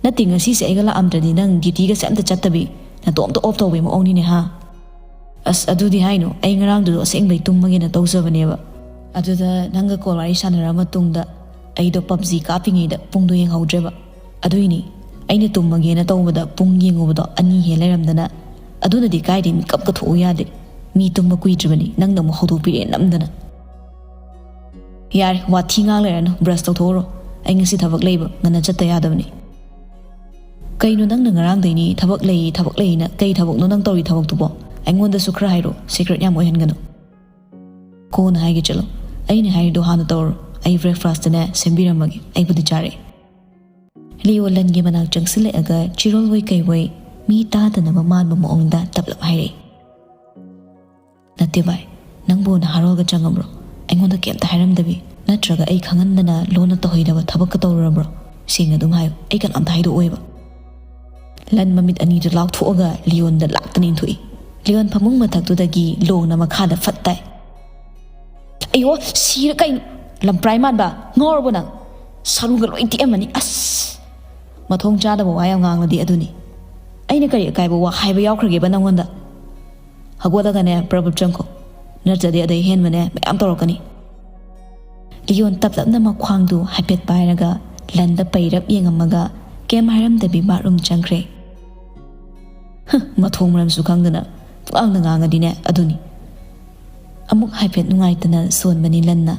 "ꯅꯠꯇꯦ, ꯉꯁꯤꯁꯦ ꯑꯩꯒ ꯂꯥꯛꯑꯝꯗ꯭ꯔꯗꯤ ꯅꯪ ꯗ꯭ꯌꯨꯇꯤꯒꯁꯦ ꯑꯝꯇ ꯆꯠꯇꯕꯤ ꯅꯇꯣꯝꯇ ꯑꯣꯐ ꯇꯧꯕꯩ ꯃꯑꯣꯡꯅꯤꯅꯦ ꯍꯥ?" "ꯑꯁ, ꯑꯗꯨꯗꯤ ꯍꯥꯏꯅꯨ, ꯑꯩ ꯉꯔꯥꯡꯗꯨꯗꯣ ꯑꯁꯦꯡꯕꯩ ꯇꯨꯝꯃꯒꯦꯅ ꯇꯧꯖꯕꯅꯦꯕ꯫ ꯑꯗꯨꯗ ꯅꯪꯒ ꯀꯣꯜ ꯋꯥꯔꯤ ꯁꯥꯟꯅꯔ ꯃꯇꯨꯡꯗ ꯑꯩꯗꯣ ꯄꯞꯖꯤ ꯀꯥꯞꯄꯤꯉꯩꯗ ꯄꯨꯡꯗꯣ ꯌꯦꯡꯍꯧꯗ꯭ꯔꯦꯕ꯫ ꯑꯗꯨꯏꯅꯤ, ꯑꯩꯅ ꯇꯨꯝꯃꯒꯦꯅ ꯇꯧꯕꯗ ꯄꯨꯡ ꯌꯦꯡꯉꯨꯕꯗꯣ ꯑꯅꯤ ꯍꯦꯜ ꯂꯩꯔꯝꯗꯅ꯫ ꯑꯗꯨꯅꯗꯤ ꯀꯥꯏꯗꯩ ꯃꯤꯀꯞꯀ ꯊꯣꯛꯎ ꯌꯥꯗꯦ꯫ ꯃꯤ ꯇꯨꯝꯕ ꯀꯨꯏꯗ꯭ꯔꯤꯕꯅꯤ, ꯅꯪꯅ ꯑꯃꯨꯛ ꯍꯧꯗꯣꯛꯄꯤꯔꯛꯑꯦ ꯅꯝꯗꯅ"꯫ "ꯌꯥꯔꯦ, ꯋꯥꯊꯤ ꯉꯥꯡ ꯂꯩꯔꯅꯨ, ꯕ꯭ꯔꯁ ꯇꯧꯊꯣꯛꯎꯔꯣ꯫ ꯑꯩ ꯉꯁꯤ ꯊꯕꯛ ꯂꯩꯕ, ꯉꯟꯅ ꯆꯠꯇ ꯌꯥꯗꯕꯅꯤ"꯫ "ꯀꯩꯅꯣ ꯅꯪꯅ ꯉꯔꯥꯡꯗꯩꯅꯤ ꯊꯕꯛ ꯂꯩ, ꯊꯕꯛ ꯂꯩꯅ? ꯀꯩ ꯊꯕꯛꯅꯣ ꯅꯪ ꯇꯧꯔꯤ ꯊꯕꯛꯇꯨꯕꯣ? ꯑꯩꯉꯣꯟꯗꯁꯨ ꯈꯔ ꯍꯥꯏꯔꯣ, ꯁꯤꯀ꯭ꯔꯦꯠ ꯌꯥꯝ ꯑꯣꯏꯍꯟꯒꯅꯨ"꯫ "ꯀꯣꯟꯅ ꯍꯥꯏꯒꯦ, ꯆꯠꯂꯣ꯫ ꯑꯩꯅ ꯍꯥꯏꯔꯤꯗꯣ ꯍꯥꯟꯅ ꯇꯧꯔꯣ꯫ ꯑꯩ ꯕ꯭ꯔꯦꯛꯐꯥꯁꯇꯅꯦ ꯁꯦꯝꯕꯤꯔꯝꯃꯒꯦ, ꯑꯩꯕꯨꯗꯤ ꯆꯥꯔꯛꯑꯦ"꯫ ꯂꯤꯌꯣ ꯂꯟꯒꯤ ꯃꯅꯥꯛ ꯆꯪꯁꯤꯜꯂꯛꯑꯒ ꯆꯤꯔꯣꯜ ꯑꯣꯏ ꯀꯩ ꯑꯣꯏ ꯃꯤ ꯇꯥꯗꯅꯕ ꯃꯥꯟꯕ ꯃꯑꯣꯡꯗ ꯇꯞꯂꯞ ꯍꯥꯏꯔꯛꯏ꯫ "ꯅꯠꯇꯦ ꯚꯥꯏ, ꯅꯪꯕꯨ ꯅꯍꯥꯔꯣꯜꯒ ꯆꯪꯉꯕ꯭ꯔꯣ? ꯑꯩꯉꯣꯟꯗ ꯀꯩꯝꯇ ꯍꯥꯏꯔꯝꯗꯕꯤ, ꯅꯠꯇ꯭ꯔꯒ ꯑꯩ ꯈꯪꯍꯟꯗꯅ ꯂꯣꯟꯅ ꯇꯧꯍꯩꯗꯕ ꯊꯕꯛꯀ ꯇꯧꯔꯨꯔꯕ꯭ꯔꯣ? ꯁꯦꯡꯅ ꯑꯗꯨꯝ ꯍꯥꯏꯌꯨ, ꯑꯩ ꯀꯅꯥꯝꯇ ꯍꯥꯏꯗꯣꯛꯑꯣꯏꯕ꯫ ꯂꯟ ꯃꯃꯤꯠ ꯑꯅꯤꯗꯨ ꯂꯥꯎꯊꯣꯛꯑꯒ ꯂꯤꯌꯣꯟꯗ ꯂꯥꯛꯇꯅ ꯏꯟꯊꯣꯛꯏ꯫ ꯂꯤꯌꯣꯟ ꯐꯃꯨꯡ ꯃꯊꯛꯇꯨꯗꯒꯤ ꯂꯣꯡꯅ ꯃꯈꯥꯗ ꯐꯠ ꯇꯥꯏ꯫ "ꯑꯌꯣ, ꯁꯤꯔ ꯀꯩꯅꯣ? ꯂꯝꯄ꯭ꯔꯥꯏ ꯃꯥꯟꯕ, ꯉꯥꯎꯔꯕꯣ ꯅꯪ? ꯁꯔꯨꯒ ꯂꯣꯏ ꯇꯦꯛꯑꯝꯃꯅꯤ꯫ ꯑꯁ, ꯃꯊꯣꯡ ꯆꯥꯗꯕ ꯋꯥ ꯌꯥꯝ ꯉꯥꯡꯂꯗꯤ ꯑꯗꯨꯅꯤ꯫ ꯑꯩꯅ ꯀꯔꯤ ꯑꯀꯥꯏꯕ ꯋꯥ ꯍꯥꯏꯕ ꯌꯥꯎꯈ꯭ꯔꯒꯦꯕ ꯅꯪꯉꯣꯟꯗ? ꯍꯧꯒꯠꯂꯒꯅꯦ ꯄ꯭ꯔꯕꯨꯞ ꯆꯪꯈꯣ, ꯅꯠꯇ꯭ꯔꯗꯤ ꯑꯗꯩ ꯍꯦꯟꯕꯅꯦ ꯃꯌꯥꯝ ꯇꯧꯔꯛꯀꯅꯤ꯫" ꯂꯤꯌꯣꯟ ꯇꯞ ꯇꯞꯅ ꯃꯈ꯭ꯋꯥꯡꯗꯨ ꯍꯥꯏꯐꯦꯠ ꯄꯥꯏꯔꯒ ꯂꯟꯗ ꯄꯩꯔꯞ ꯌꯦꯡꯉꯝꯃꯒ ꯀꯩꯝ ꯍꯥꯏꯔꯝꯗꯕꯤ ꯕꯥꯠꯔꯨꯝ ꯆꯪꯈ꯭ꯔꯦ꯫ "ꯍ, ꯃꯊꯣꯡ ꯃꯔꯝꯁꯨ ꯈꯪꯗꯅ ꯄꯨꯉꯥꯡꯗ ꯉꯥꯡꯉꯗꯤꯅꯦ ꯑꯗꯨꯅꯤ꯫" ꯑꯃꯨꯛ ꯍꯥꯏꯐꯦꯠ ꯅꯨꯡꯉꯥꯏꯇꯅ ꯁꯣꯟꯕꯅꯤ ꯂꯟꯅ꯫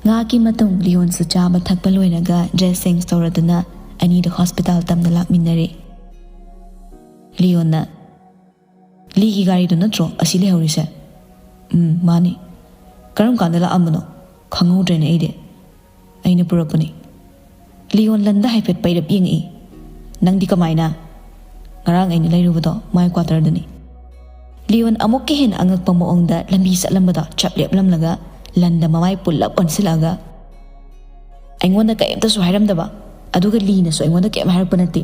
ꯉꯥꯏꯍꯥꯛꯀꯤ ꯃꯇꯨꯡ ꯂꯤꯌꯣꯟꯁꯨ ꯆꯥꯕ ꯊꯛꯄ ꯂꯣꯏꯔꯒ ꯗ꯭ꯔꯦꯁ ꯆꯦꯟꯖ ꯇꯧꯔꯗꯨꯅ ꯑꯅꯤꯗꯨ ꯍꯣꯁꯄꯤꯇꯥꯜ ꯇꯝꯅ ꯂꯥꯛꯃꯤꯟꯅꯔꯦ꯫ ꯂꯤꯌꯣꯟꯅ, "ꯂꯤꯒꯤ ꯒꯥꯔꯤꯗꯣ ꯅꯠꯇ꯭ꯔꯣ ꯑꯁꯤ ꯂꯩꯍꯧꯔꯤꯁꯦ?" "ꯎꯝ, ꯃꯥꯅꯤ꯫ ꯀꯔꯝ ꯀꯥꯟꯗ ꯂꯥꯛꯑꯝꯕꯅꯣ? ꯈꯪꯍꯧꯗ꯭ꯔꯦꯅꯦ ꯑꯩꯗꯤ꯫" "ꯑꯩꯅ ꯄꯨꯔꯛꯄꯅꯤ꯫" ꯂꯤꯌꯣꯟ ꯂꯟꯗ ꯍꯥꯏꯐꯦꯠ ꯄꯩꯔꯞ ꯌꯦꯡꯉꯛꯏ꯫ "ꯅꯪꯗꯤ ꯀꯃꯥꯏꯅ?" "ꯉꯔꯥꯡ ꯑꯩꯅ ꯂꯩꯔꯨꯕꯗꯣ ꯃꯥꯏ ꯀ꯭ꯋꯥꯇꯔꯗꯅꯤ꯫" ꯂꯤꯌꯣꯟ ꯑꯃꯨꯛꯀ ꯍꯦꯟꯅ ꯑꯉꯛꯄ ꯃꯑꯣꯡꯗ ꯂꯝꯕꯤ ꯆꯠꯂꯝꯕꯗꯣ ꯆꯞ ꯂꯦꯞꯂꯝꯂꯒ ꯂꯟꯗ ꯃꯃꯥꯏ ꯄꯨꯜꯂꯞ ꯑꯣꯟꯁꯤꯜꯂꯛꯑꯒ, "ꯑꯩꯉꯣꯟꯗ ꯀꯔꯤꯝꯇꯁꯨ ꯍꯥꯏꯔꯝꯗꯕ, ꯑꯗꯨꯒ ꯂꯤꯅꯁꯨ ꯑꯩꯉꯣꯟꯗ ꯀꯔꯤꯝ ꯍꯥꯏꯔꯛꯄ ꯅꯠꯇꯦ꯫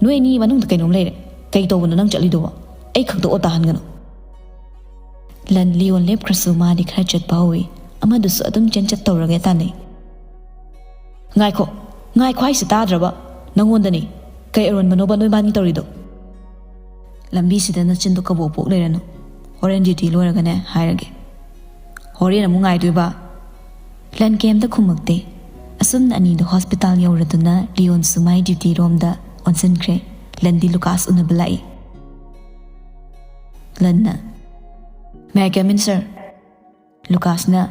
ꯅꯣꯏ ꯑꯅꯤ ꯃꯅꯨꯡꯗ ꯀꯩꯅꯣꯝ ꯂꯩꯔꯦ꯫ ꯀꯩ ꯇꯧꯕꯅꯣ ꯅꯪ ꯆꯠꯂꯤꯗꯨꯕꯣ? ꯑꯩ ꯈꯛꯇ ꯑꯣ ꯇꯥꯍꯟꯒꯅꯨ꯫" ꯂꯟ ꯂꯤꯌꯣꯟ ꯂꯦꯞꯈ꯭ꯔꯁꯨ ꯃꯥꯗꯤ ꯈꯔ ꯆꯠꯄ ꯍꯧꯏ꯫ ꯑꯃꯗꯨꯁꯨ ꯑꯗꯨꯝ ꯆꯦꯟ ꯆꯠ ꯇꯧꯔꯒ ꯇꯥꯟꯅꯩ꯫ "ꯉꯥꯏꯈꯣ, ꯉꯥꯏꯈꯣ ꯍꯥꯏꯁꯦ ꯇꯥꯗ꯭ꯔꯕ? ꯅꯪꯉꯣꯟꯗꯅꯤ꯫ ꯀꯩ ꯑꯔꯣꯟꯕꯅꯣꯕ ꯅꯣꯏꯕꯥꯅꯤ ꯇꯧꯔꯤꯗꯣ?" "ꯂꯝꯕꯤꯁꯤꯗ ꯅꯆꯤꯟꯗꯣ ꯀꯕꯣꯛ ꯄꯣꯛ ꯂꯩꯔꯅꯨ꯫ ꯍꯣꯔꯦꯟ ꯗ꯭ꯌꯨꯇꯤ ꯂꯣꯏꯔꯒꯅꯦ ꯍꯥꯏꯔꯒꯦ꯫" "ꯍꯣꯔꯦꯟ ꯑꯃꯨꯛ ꯉꯥꯏꯗꯣꯏꯕ?" ꯂꯟ ꯀꯩꯝꯇ ꯈꯨꯝꯃꯛꯇꯦ꯫ ꯑꯁꯨꯝꯅ ꯑꯅꯤꯗꯣ ꯍꯣꯁꯄꯤꯇꯥꯜ ꯌꯧꯔꯗꯨꯅ ꯂꯤꯌꯣꯟꯁꯨ ꯃꯥꯏ ꯗ꯭ꯌꯨꯇꯤ ꯔꯣꯝꯗ ꯑꯣꯟꯁꯤꯟꯈ꯭ꯔꯦ꯫ ꯂꯟꯗꯤ ꯂꯨꯀꯥꯁ ꯎꯅꯕ ꯂꯥꯛꯏ꯫ ꯂꯟꯅ, "May I come in, sir?" ꯂꯨꯀꯥꯁꯅ,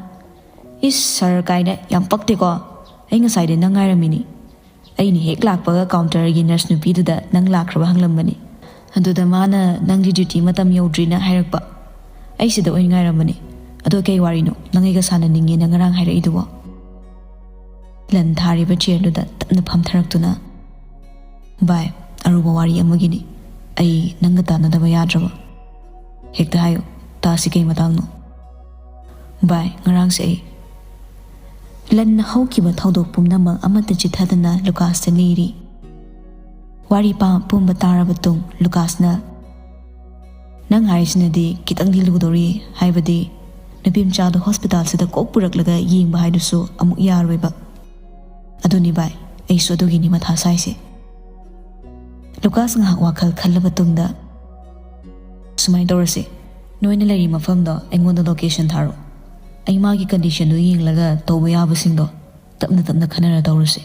"ꯏꯁ, ꯁꯥꯔ ꯀꯥꯏꯅ ꯌꯥꯝ ꯄꯛꯇꯦꯀꯣ꯫ ꯑꯩ ꯉꯁꯥꯏꯗꯩ ꯅꯪ ꯉꯥꯏꯔꯝꯃꯤꯅꯤ꯫ ꯑꯩꯅ ꯍꯦꯛ ꯂꯥꯛꯄꯒ ꯀꯥꯎꯟꯇꯔꯒꯤ ꯅꯔꯁ ꯅꯨꯄꯤꯗꯨꯗ ꯅꯪ ꯂꯥꯛꯈ꯭ꯔꯕ ꯍꯪꯂꯝꯕꯅꯤ꯫ ꯑꯗꯨꯗ ꯃꯥꯅ ꯅꯪꯒꯤ ꯗ꯭ꯌꯨꯇꯤ ꯃꯇꯝ ꯌꯧꯗ꯭ꯔꯤꯅ ꯍꯥꯏꯔꯛꯄ꯫ ꯑꯩ ꯁꯤꯗ ꯑꯣꯏꯅ ꯉꯥꯏꯔꯝꯕꯅꯤ꯫ ꯑꯗꯣ ꯀꯩ ꯋꯥꯔꯤꯅꯣ ꯅꯪ ꯑꯩꯒ ꯁꯥꯟꯅꯅꯤꯡꯉꯦꯅ ꯉꯔꯥꯡ ꯍꯥꯏꯔꯛꯏꯗꯨꯕꯣ?" ꯂꯟ ꯊꯥꯔꯤꯕ ꯆꯤꯌꯔꯗꯨꯗ ꯇꯞꯅ ꯐꯝꯊꯔꯛꯇꯨꯅ, "ꯚꯥꯏ, ꯑꯔꯨꯕ ꯋꯥꯔꯤ ꯑꯃꯒꯤꯅꯤ꯫ ꯑꯩ ꯅꯪꯒ ꯇꯥꯟꯅꯗꯕ ꯌꯥꯗ꯭ꯔꯕ꯫" "ꯍꯦꯛꯇ ꯍꯥꯏꯌꯨ, ꯇꯥꯁꯤ ꯀꯩ ꯃꯇꯥꯡꯅꯣ?" "ꯚꯥꯏ, ꯉꯔꯥꯡꯁꯦ ꯑꯩ..." ꯂꯟꯅ ꯍꯧꯈꯤꯕ ꯊꯧꯗꯣꯛ ꯄꯨꯝꯅꯃꯛ ꯑꯃꯠꯇ ꯆꯤꯊꯗꯅ ꯂꯨꯀꯥꯁꯇ ꯂꯤꯔꯤ꯫ ꯋꯥꯔꯤ ꯄꯥ- ꯄꯨꯝꯕ ꯇꯥꯔꯕ ꯇꯨꯡ ꯂꯨꯀꯥꯁꯅ, "ꯅꯪ ꯍꯥꯏꯔꯤꯁꯤꯅꯗꯤ ꯈꯤꯇꯪꯗꯤ ꯂꯨꯗꯧꯔꯤ, ꯍꯥꯏꯕꯗꯤ ꯅꯨꯄꯤ ꯃꯆꯥꯗꯣ ꯍꯣꯁꯄꯤꯇꯥꯜꯁꯤꯗ ꯀꯣꯛ ꯄꯨꯔꯛꯂꯒ ꯌꯦꯡꯕ ꯍꯥꯏꯗꯨꯁꯨ ꯑꯃꯨꯛ ꯌꯥꯔꯣꯏꯕ꯫ ꯑꯗꯨꯅꯤ ꯚꯥꯏ, ꯑꯩꯁꯨ ꯑꯗꯨꯒꯤꯅꯤ ꯃꯊꯥ ꯁꯥꯏꯁꯦ꯫" ꯂꯨꯀꯥꯁ ꯉꯥꯏꯍꯥꯛ ꯋꯥꯈꯜ ꯈꯜꯂꯕ ꯇꯨꯡꯗ, "ꯁꯨꯃꯥꯏꯅ ꯇꯧꯔꯁꯤ, ꯅꯣꯏꯅ ꯂꯩꯔꯤ ꯃꯐꯝꯗꯣ ꯑꯩꯉꯣꯟꯗ ꯂꯣꯀꯦꯁꯟ ꯊꯥꯔꯛꯑꯣ꯫ ꯑꯩ ꯃꯥꯒꯤ ꯀꯟꯗꯤꯁꯟꯗꯨ ꯌꯦꯡꯂꯒ ꯇꯧꯕ ꯌꯥꯕꯁꯤꯡꯗꯣ ꯇꯞꯅ ꯇꯞꯅ ꯈꯟꯅꯔ ꯇꯧꯔꯁꯤ꯫"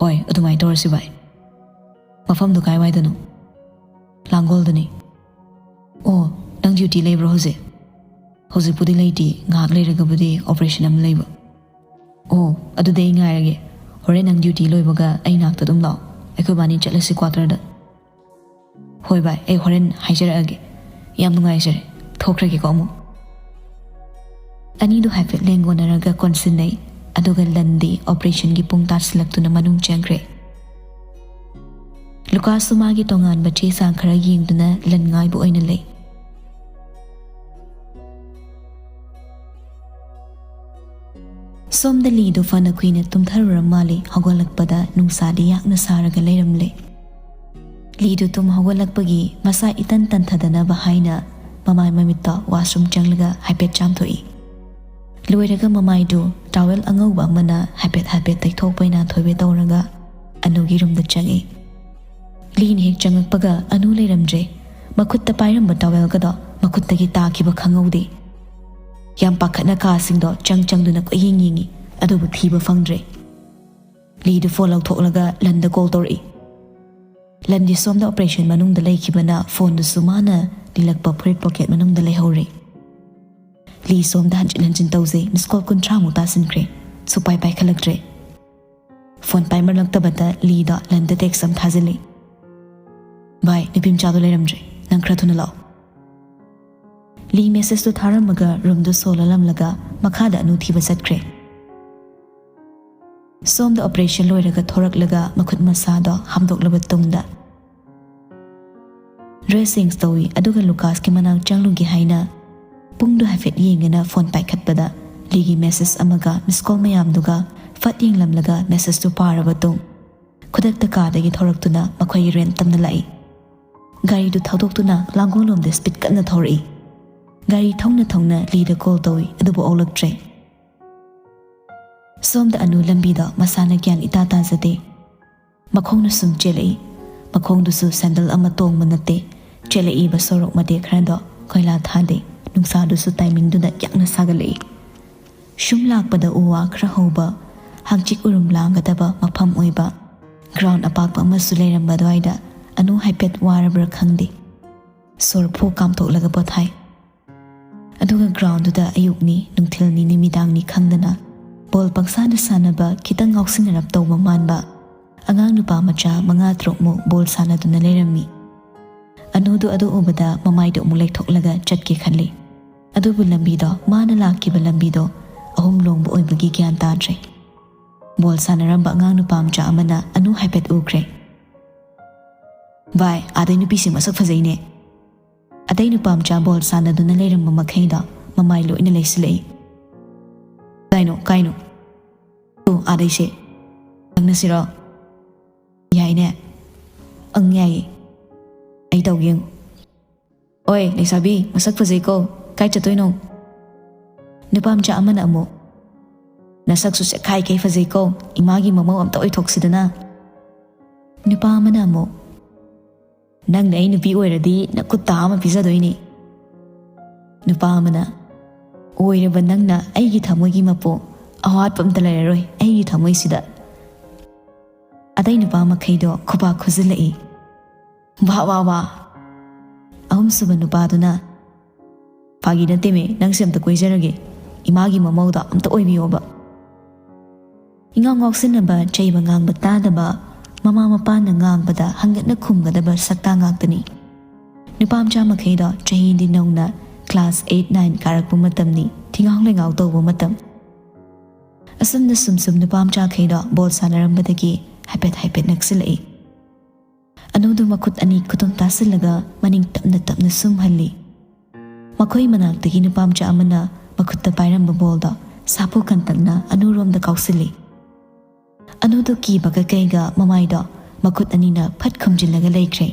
"ꯍꯣꯏ, ꯑꯗꯨꯃꯥꯏꯅ ꯇꯧꯔꯁꯤ ꯚꯥꯏ꯫ ꯃꯐꯝꯗꯨ ꯀꯥꯏꯋꯥꯏꯗꯅꯣ?" "ꯂꯥꯡꯒꯣꯜꯗꯅꯤ꯫" "ꯑꯣ, ꯅꯪ ꯗ꯭ꯌꯨꯇꯤ ꯂꯩꯕ꯭ꯔꯣ ꯍꯧꯖꯤꯛ?" "ꯍꯧꯖꯤꯛꯄꯨꯗꯤ ꯂꯩꯇꯦ, ꯉꯥꯏꯍꯥꯛ ꯂꯩꯔꯒꯕꯨꯗꯤ ꯑꯣꯄꯔꯦꯁꯟ ꯑꯃ ꯂꯩꯕ꯫" "ꯑꯣ, ꯑꯗꯨꯗꯤ ꯑꯩ ꯉꯥꯏꯔꯒꯦ꯫ ꯍꯣꯔꯦꯟ ꯅꯪ ꯗ꯭ꯌꯨꯇꯤ ꯂꯣꯏꯕꯒ ꯑꯩ ꯅꯥꯛꯇ ꯑꯗꯨꯝ ꯂꯥꯛꯑꯣ, ꯑꯩꯈꯣꯏ ꯕꯥꯅꯤ ꯆꯠꯂꯁꯤ ꯀ꯭ꯋꯥꯇꯔꯗ꯫" "ꯍꯣꯏ ꯚꯥꯏ, ꯑꯩ ꯍꯣꯔꯦꯟ ꯍꯥꯏꯖꯔꯛꯑꯒꯦ꯫ ꯌꯥꯝ ꯅꯨꯡꯉꯥꯏꯖꯔꯦ, ꯊꯣꯛꯈ꯭ꯔꯒꯦꯀꯣ ꯑꯃꯨꯛ꯫" ꯑꯅꯤꯗꯨ ꯍꯥꯏꯐꯦꯠ ꯂꯦꯡꯒꯣꯟꯅꯔꯒ ꯀꯣꯟꯁꯤꯟꯅꯩ, ꯑꯗꯨꯒ ꯂꯟꯗꯤ ꯑꯣꯄꯔꯦꯁꯟꯒꯤ ꯄꯨꯡ ꯇꯥꯁꯤꯜꯂꯛꯇꯨꯅ ꯃꯅꯨꯡ ꯆꯪꯈ꯭ꯔꯦ꯫ ꯂꯨꯀꯥꯁꯁꯨ ꯃꯥꯒꯤ ꯇꯣꯉꯥꯟꯕ ꯆꯦ ꯆꯥꯡ ꯈꯔ ꯌꯦꯡꯗꯨꯅ ꯂꯟ ꯉꯥꯏꯕ ꯑꯣꯏꯅ ꯂꯩ꯫ ꯁꯣꯝꯗ ꯂꯤꯗꯨ ꯐꯅ ꯀꯨꯏꯅ ꯇꯨꯝꯊꯔꯨꯔ ꯃꯥꯜꯂꯤ꯫ ꯍꯧꯒꯠꯂꯛꯄꯗ ꯅꯨꯡꯁꯥꯗꯤ ꯌꯥꯛꯅ ꯁꯥꯔꯒ ꯂꯩꯔꯝꯂꯦ꯫ ꯂꯤꯗꯨ ꯇꯨꯝ ꯍꯧꯒꯠꯂꯛꯄꯒꯤ ꯃꯁꯥ ꯏꯇꯟ ꯇꯟꯊꯗꯅꯕ ꯍꯥꯏꯅ ꯃꯃꯥꯏ ꯃꯃꯤꯠꯇ ꯋꯥꯁꯔꯨꯝ ꯆꯪꯂꯒ ꯍꯥꯏꯐꯦꯠ ꯆꯥꯝꯊꯣꯛꯏ꯫ ꯂꯣꯏꯔꯒ ꯃꯃꯥꯏꯗꯨ ꯇꯥꯋꯦꯜ ꯑꯉꯧꯕ ꯑꯃꯅ ꯍꯥꯏꯐꯦꯠ ꯍꯥꯏꯐꯦꯠ ꯇꯩꯊꯣꯛꯄꯩ ꯅꯥꯟꯊꯣꯏꯕꯩ ꯇꯧꯔꯒ ꯑꯅꯨꯒꯤ ꯔꯨꯝꯗ ꯆꯪꯉꯤ꯫ ꯂꯤꯅ ꯍꯦꯛ ꯆꯪꯉꯛꯄꯒ ꯑꯅꯨ ꯂꯩꯔꯝꯗ꯭ꯔꯦ꯫ ꯃꯈꯨꯠꯇ ꯄꯥꯏꯔꯝꯕ ꯇꯥꯋꯦꯜꯒꯗꯣ ꯃꯈꯨꯠꯇꯒꯤ ꯇꯥꯈꯤꯕ ꯈꯪꯍꯧꯗꯦ꯫ ꯌꯥꯝ ꯄꯥꯈꯠꯅ ꯀꯥꯁꯤꯡꯗꯣ ꯆꯪ ꯆꯪꯗꯨꯅ ꯀꯣꯏꯌꯦꯡ ꯌꯦꯡꯉꯤ, ꯑꯗꯨꯕꯨ ꯊꯤꯕ ꯐꯪꯗ꯭ꯔꯦ꯫ ꯂꯤꯗꯨ ꯐꯣꯟ ꯂꯧꯊꯣꯛꯂꯒ ꯂꯟꯗ ꯀꯣꯜ ꯇꯧꯔꯛꯏ꯫ ꯂꯟꯗꯤ ꯁꯣꯝꯗ ꯑꯣꯄꯔꯦꯁꯟ ꯃꯅꯨꯡꯗ ꯂꯩꯈꯤꯕꯅ ꯐꯣꯟꯗꯨꯁꯨ ꯃꯥꯅ ꯂꯤꯂꯛꯄ ꯐꯨꯔꯤꯠ ꯄꯣꯀꯦꯠ ꯃꯅꯨꯡꯗ ꯂꯩꯍꯧꯔꯦ꯫ ꯂꯤ ꯁꯣꯝꯗ ꯍꯟꯖꯤꯟ ꯍꯟꯖꯤꯟ ꯇꯧꯖꯩ, ꯃꯤꯁ ꯀꯣꯜ ꯀꯨꯟꯊ꯭ꯔꯥꯃꯨꯛ ꯇꯥꯁꯤꯟꯈ꯭ꯔꯦ, ꯁꯨꯄꯥꯏ ꯄꯥꯏꯈꯠꯂꯛꯇ꯭ꯔꯦ꯫ ꯐꯣꯟ ꯄꯥꯏꯃꯜꯂꯛꯇꯕꯗ ꯂꯤꯗꯣ ꯂꯟꯗ ꯇꯦꯛꯁ ꯑꯃ ꯊꯥꯖꯤꯜꯂꯤ꯫ "ꯚꯥꯏ, ꯅꯨꯄꯤ ꯃꯆꯥꯗꯣ ꯂꯩꯔꯝꯗ꯭ꯔꯦ, ꯅꯪ ꯈꯔ ꯊꯨꯅ ꯂꯥꯛꯑꯣ꯫" ꯂꯤ ꯃꯦꯁꯦꯖꯇꯨ ꯊꯥꯔꯝꯃꯒ ꯔꯨꯝꯗꯨ ꯁꯣ ꯂꯣꯜꯂꯝꯂꯒ ꯃꯈꯥꯗ ꯑꯅꯨ ꯊꯤꯕ ꯆꯠꯈ꯭ꯔꯦ꯫ ꯁꯣꯝꯗ ꯑꯣꯄꯔꯦꯁꯟ ꯂꯣꯏꯔꯒ ꯊꯣꯔꯛꯂꯒ ꯃꯈꯨꯠ ꯃꯁꯥꯗꯣ ꯍꯥꯝꯗꯣꯛꯂꯕ ꯇꯨꯡꯗ ꯗ꯭ꯔꯦꯁ ꯆꯦꯟꯖ ꯇꯧꯏ, ꯑꯗꯨꯒ ꯂꯨꯀꯥꯁꯀꯤ ꯃꯅꯥꯛ ꯆꯪꯂꯨꯒꯦ ꯍꯥꯏꯅ ꯄꯨꯡꯗꯨ ꯍꯥꯏꯐꯦꯠ ꯌꯦꯡꯒꯦꯅ ꯐꯣꯟ ꯄꯥꯏꯈꯠꯄꯗ ꯂꯤꯒꯤ ꯃꯦꯁꯦꯖ ꯑꯃꯒ ꯃꯤꯁ ꯀꯣꯜ ꯃꯌꯥꯝꯗꯨꯒ ꯐꯠ ꯌꯦꯡꯂꯝꯂꯒ ꯃꯦꯁꯦꯖꯇꯨ ꯄꯥꯔꯕ ꯇꯨꯡ ꯈꯨꯗꯛꯇ ꯀꯥꯗꯒꯤ ꯊꯣꯔꯛꯇꯨꯅ ꯃꯈꯣꯏꯒꯤ ꯔꯦꯟ ꯇꯝꯅ ꯂꯥꯛꯏ꯫ ꯒꯥꯔꯤꯗꯨ ꯊꯧꯗꯣꯛꯇꯨꯅ ꯂꯥꯡꯒꯣꯜꯂꯣꯝꯗ ꯁ꯭ꯄꯤꯗ ꯀꯟꯅ ꯊꯧꯔꯛꯏ꯫ ꯒꯥꯔꯤ ꯊꯧꯅ ꯊꯧꯅ ꯂꯤꯗ ꯀꯣꯜ ꯇꯧꯏ, ꯑꯗꯨꯕꯨ ꯑꯣꯛꯂꯛꯇ꯭ꯔꯦ꯫ ꯁꯣꯝꯗ ꯑꯅꯨ ꯂꯝꯕꯤꯗ ꯃꯁꯥꯅ ꯒ꯭ꯌꯥꯟ ꯏꯇꯥ ꯇꯥꯖꯗꯦ꯫ ꯃꯈꯣꯡꯅ ꯁꯨꯝ ꯆꯦꯜꯂꯛꯏ꯫ ꯃꯈꯣꯡꯗꯨꯁꯨ ꯁꯦꯟꯗꯜ ꯑꯃ ꯇꯣꯡꯕ ꯅꯠꯇꯦ꯫ ꯆꯦꯜꯂꯛꯏꯕ ꯁꯣꯔꯣꯛ ꯃꯇꯦꯛ ꯈꯔꯗꯣ ꯀꯣꯏꯂꯥ ꯊꯥꯗꯦ꯫ ꯅꯨꯡꯁꯥꯗꯨꯁꯨ ꯇꯥꯏꯃꯤꯡꯗꯨꯗ ꯌꯥꯛꯅ ꯁꯥꯒꯠꯂꯛꯏ꯫ ꯁꯨꯝ ꯂꯥꯛꯄꯗ ꯎ ꯋꯥ ꯈꯔ ꯍꯧꯕ, ꯍꯪꯆꯤꯠ ꯎꯔꯨꯝ ꯂꯥꯡꯒꯗꯕ ꯃꯐꯝ ꯑꯣꯏꯕ ꯒ꯭ꯔꯥꯎꯟ ꯑꯄꯥꯛꯄ ꯑꯃꯁꯨ ꯂꯩꯔꯝꯕ ꯑꯗꯨꯋꯥꯏꯗ ꯑꯅꯨ ꯍꯥꯏꯐꯦꯠ ꯋꯥꯔꯕ꯭ꯔꯥ ꯈꯪꯗꯦ, ꯁꯣꯔ ꯐꯨ ꯀꯥꯝꯊꯣꯛꯂꯒ ꯄꯣꯊꯥꯏ꯫ ꯑꯗꯨꯒ ꯒ꯭ꯔꯥꯎꯟꯗꯨꯗ ꯑꯌꯨꯛꯅꯤ, ꯅꯨꯡꯊꯤꯜꯅꯤ, ꯅꯨꯃꯤꯗꯥꯡꯅꯤ ꯈꯪꯗꯅ ꯕꯣꯜ ꯄꯪꯁꯥꯟꯗ ꯁꯥꯟꯅꯕ, ꯈꯤꯇꯪ ꯉꯥꯎꯁꯤꯟꯅꯔꯞ ꯇꯧꯕ ꯃꯥꯟꯕ ꯑꯉꯥꯡ ꯅꯨꯄꯥ ꯃꯆꯥ ꯃꯉꯥ ꯇꯔꯨꯛꯃꯨꯛ ꯕꯣꯜ ꯁꯥꯟꯅꯗꯨꯅ ꯂꯩꯔꯝꯃꯤ꯫ ꯑꯅꯨꯗꯨ ꯑꯗꯨ ꯎꯕꯗ ꯃꯃꯥꯏꯗꯨ ꯑꯃꯨꯛ ꯂꯩꯊꯣꯛꯂꯒ ꯆꯠꯀꯦ ꯈꯜꯂꯤ꯫ ꯑꯗꯨꯕꯨ ꯂꯝꯕꯤꯗꯣ, ꯃꯥꯅ ꯂꯥꯛꯈꯤꯕ ꯂꯝꯕꯤꯗꯣ ꯑꯍꯨꯝ ꯂꯣꯡꯕ ꯑꯣꯏꯕꯒꯤ ꯒ꯭ꯌꯥꯟ ꯇꯥꯗ꯭ꯔꯦ꯫ ꯕꯣꯜ ꯁꯥꯟꯅꯔꯝꯕ ꯑꯉꯥꯡ ꯅꯨꯄꯥ ꯃꯆꯥ ꯑꯃꯅ ꯑꯅꯨ ꯍꯥꯏꯐꯦꯠ ꯎꯈ꯭ꯔꯦ꯫ "ꯚꯥꯏ, ꯑꯥꯗꯩ ꯅꯨꯄꯤꯁꯤ ꯃꯁꯛ ꯐꯖꯩꯅꯦ꯫ ꯑꯇꯩ ꯅꯨꯄꯥ ꯃꯆꯥ ꯕꯣꯜ ꯁꯥꯟꯅꯗꯨꯅ ꯂꯩꯔꯝꯕ ꯃꯈꯩꯗꯣ ꯃꯃꯥꯏ ꯂꯣꯏꯅ ꯂꯩꯁꯤꯜꯂꯛꯏ꯫ "ꯀꯥꯏꯅꯣ, ꯀꯥꯏꯅꯣ?" "ꯑꯣ, ꯑꯥꯗꯩꯁꯦ꯫ ꯈꯪꯅꯁꯤꯔꯣ?" "ꯌꯥꯏꯅꯦ꯫ ꯑꯪ, ꯌꯥꯏꯌꯦ꯫ ꯑꯩ ꯇꯧꯒꯦ ꯌꯦꯡꯉꯨ꯫ ꯑꯣꯏ, ꯂꯩꯁꯥꯕꯤ, ꯃꯁꯛ ꯐꯖꯩꯀꯣ꯫ ꯀꯥꯏ ꯆꯠꯇꯣꯏꯅꯣ?" ꯅꯨꯄꯥ ꯃꯆꯥ ꯑꯃꯅ ꯑꯃꯨꯛ, "ꯅꯁꯛꯁꯨ ꯆꯦꯛꯈꯥꯏꯈꯩ ꯐꯖꯩꯀꯣ꯫ ꯏꯃꯥꯒꯤ ꯃꯃꯧ ꯑꯝꯇ ꯑꯣꯏꯊꯣꯛꯁꯤꯗꯅ꯫" ꯅꯨꯄꯥ ꯑꯃꯅ ꯑꯃꯨꯛ, "ꯅꯪꯅ ꯑꯩ ꯅꯨꯄꯤ ꯑꯣꯏꯔꯗꯤ ꯅꯈꯨꯠ ꯇꯥ ꯑꯃ ꯄꯤꯖꯗꯣꯏꯅꯤ꯫" ꯅꯨꯄꯥ ꯑꯃꯅ, "ꯑꯣꯏꯔꯕ ꯅꯪꯅ ꯑꯩꯒꯤ ꯊꯃꯣꯏꯒꯤ ꯃꯄꯨ, ꯑꯋꯥꯠꯄ ꯑꯝꯇ ꯂꯩꯔꯔꯣꯏ ꯑꯩꯒꯤ ꯊꯃꯣꯏꯁꯤꯗ꯫" ꯑꯇꯩ ꯅꯨꯄꯥ ꯃꯈꯩꯗꯣ ꯈꯨꯕꯥꯛ ꯈꯨꯖꯤꯜꯂꯛꯏ꯫ "ꯋꯥ, ꯋꯥ, ꯋꯥ!" ꯑꯍꯨꯝꯁꯨꯕ ꯅꯨꯄꯥꯗꯨꯅ, "ꯐꯥꯒꯤ ꯅꯠꯇꯦꯃꯦ, ꯅꯪꯁꯦ ꯑꯝꯇ ꯀꯣꯏꯖꯔꯒꯦ꯫ ꯏꯃꯥꯒꯤ ꯃꯃꯧꯗ ꯑꯝꯇ ꯑꯣꯏꯕꯤꯌꯣꯕ꯫" ꯏꯉꯥꯎ ꯉꯥꯎꯁꯤꯟꯅꯕ, ꯆꯩꯕ ꯉꯥꯡꯕ ꯇꯥꯗꯕ, ꯃꯃꯥ ꯃꯄꯥꯅ ꯉꯥꯡꯕꯗ ꯍꯪꯒꯠꯅ ꯈꯨꯝꯒꯗꯕ ꯁꯛꯇꯥ ꯉꯥꯛꯇꯅꯤ꯫ ꯅꯨꯄꯥ ꯃꯆꯥ ꯃꯈꯩꯗꯣ ꯆꯍꯤꯗꯤ ꯅꯧꯅ ꯀ꯭ꯂꯥꯁ ꯑꯩꯠ, ꯅꯥꯏꯟ ꯀꯥꯔꯛꯄ ꯃꯇꯝꯅꯤ, ꯊꯤꯉꯥꯎ ꯂꯩꯉꯥꯎ ꯇꯧꯕ ꯃꯇꯝ꯫ ꯑꯁꯨꯝꯅ ꯁꯨꯝ ꯁꯨꯝ ꯅꯨꯄꯥ ꯃꯆꯥꯈꯩꯗꯣ ꯕꯣꯜ ꯁꯥꯟꯅꯔꯝꯕꯗꯒꯤ ꯍꯥꯏꯐꯦꯠ ꯍꯥꯏꯐꯦꯠ ꯅꯛꯁꯤꯜꯂꯛꯏ꯫ ꯑꯅꯨꯗꯨ ꯃꯈꯨꯠ ꯑꯅꯤ ꯈꯨꯇꯨꯝ ꯇꯥꯁꯤꯜꯂꯒ ꯃꯅꯤꯡ ꯇꯞꯅ ꯇꯞꯅ ꯁꯨꯝ ꯍꯜꯂꯤ꯫ ꯃꯈꯣꯏ ꯃꯅꯥꯛꯇꯒꯤ ꯅꯨꯄꯥ ꯃꯆꯥ ꯑꯃꯅ ꯃꯈꯨꯠꯇ ꯄꯥꯏꯔꯝꯕ ꯕꯣꯜꯗꯣ ꯁꯥꯐꯨ ꯀꯟꯇꯛꯅ ꯑꯅꯨꯔꯣꯝꯗ ꯀꯥꯎꯁꯤꯜꯂꯤ꯫ ꯑꯅꯨꯗꯣ ꯀꯤꯕꯒ ꯀꯩꯒ ꯃꯃꯥꯏꯗꯣ ꯃꯈꯨꯠ ꯑꯅꯤꯅ ꯐꯠ ꯈꯨꯝꯖꯤꯜꯂꯒ ꯂꯩꯈ꯭ꯔꯦ꯫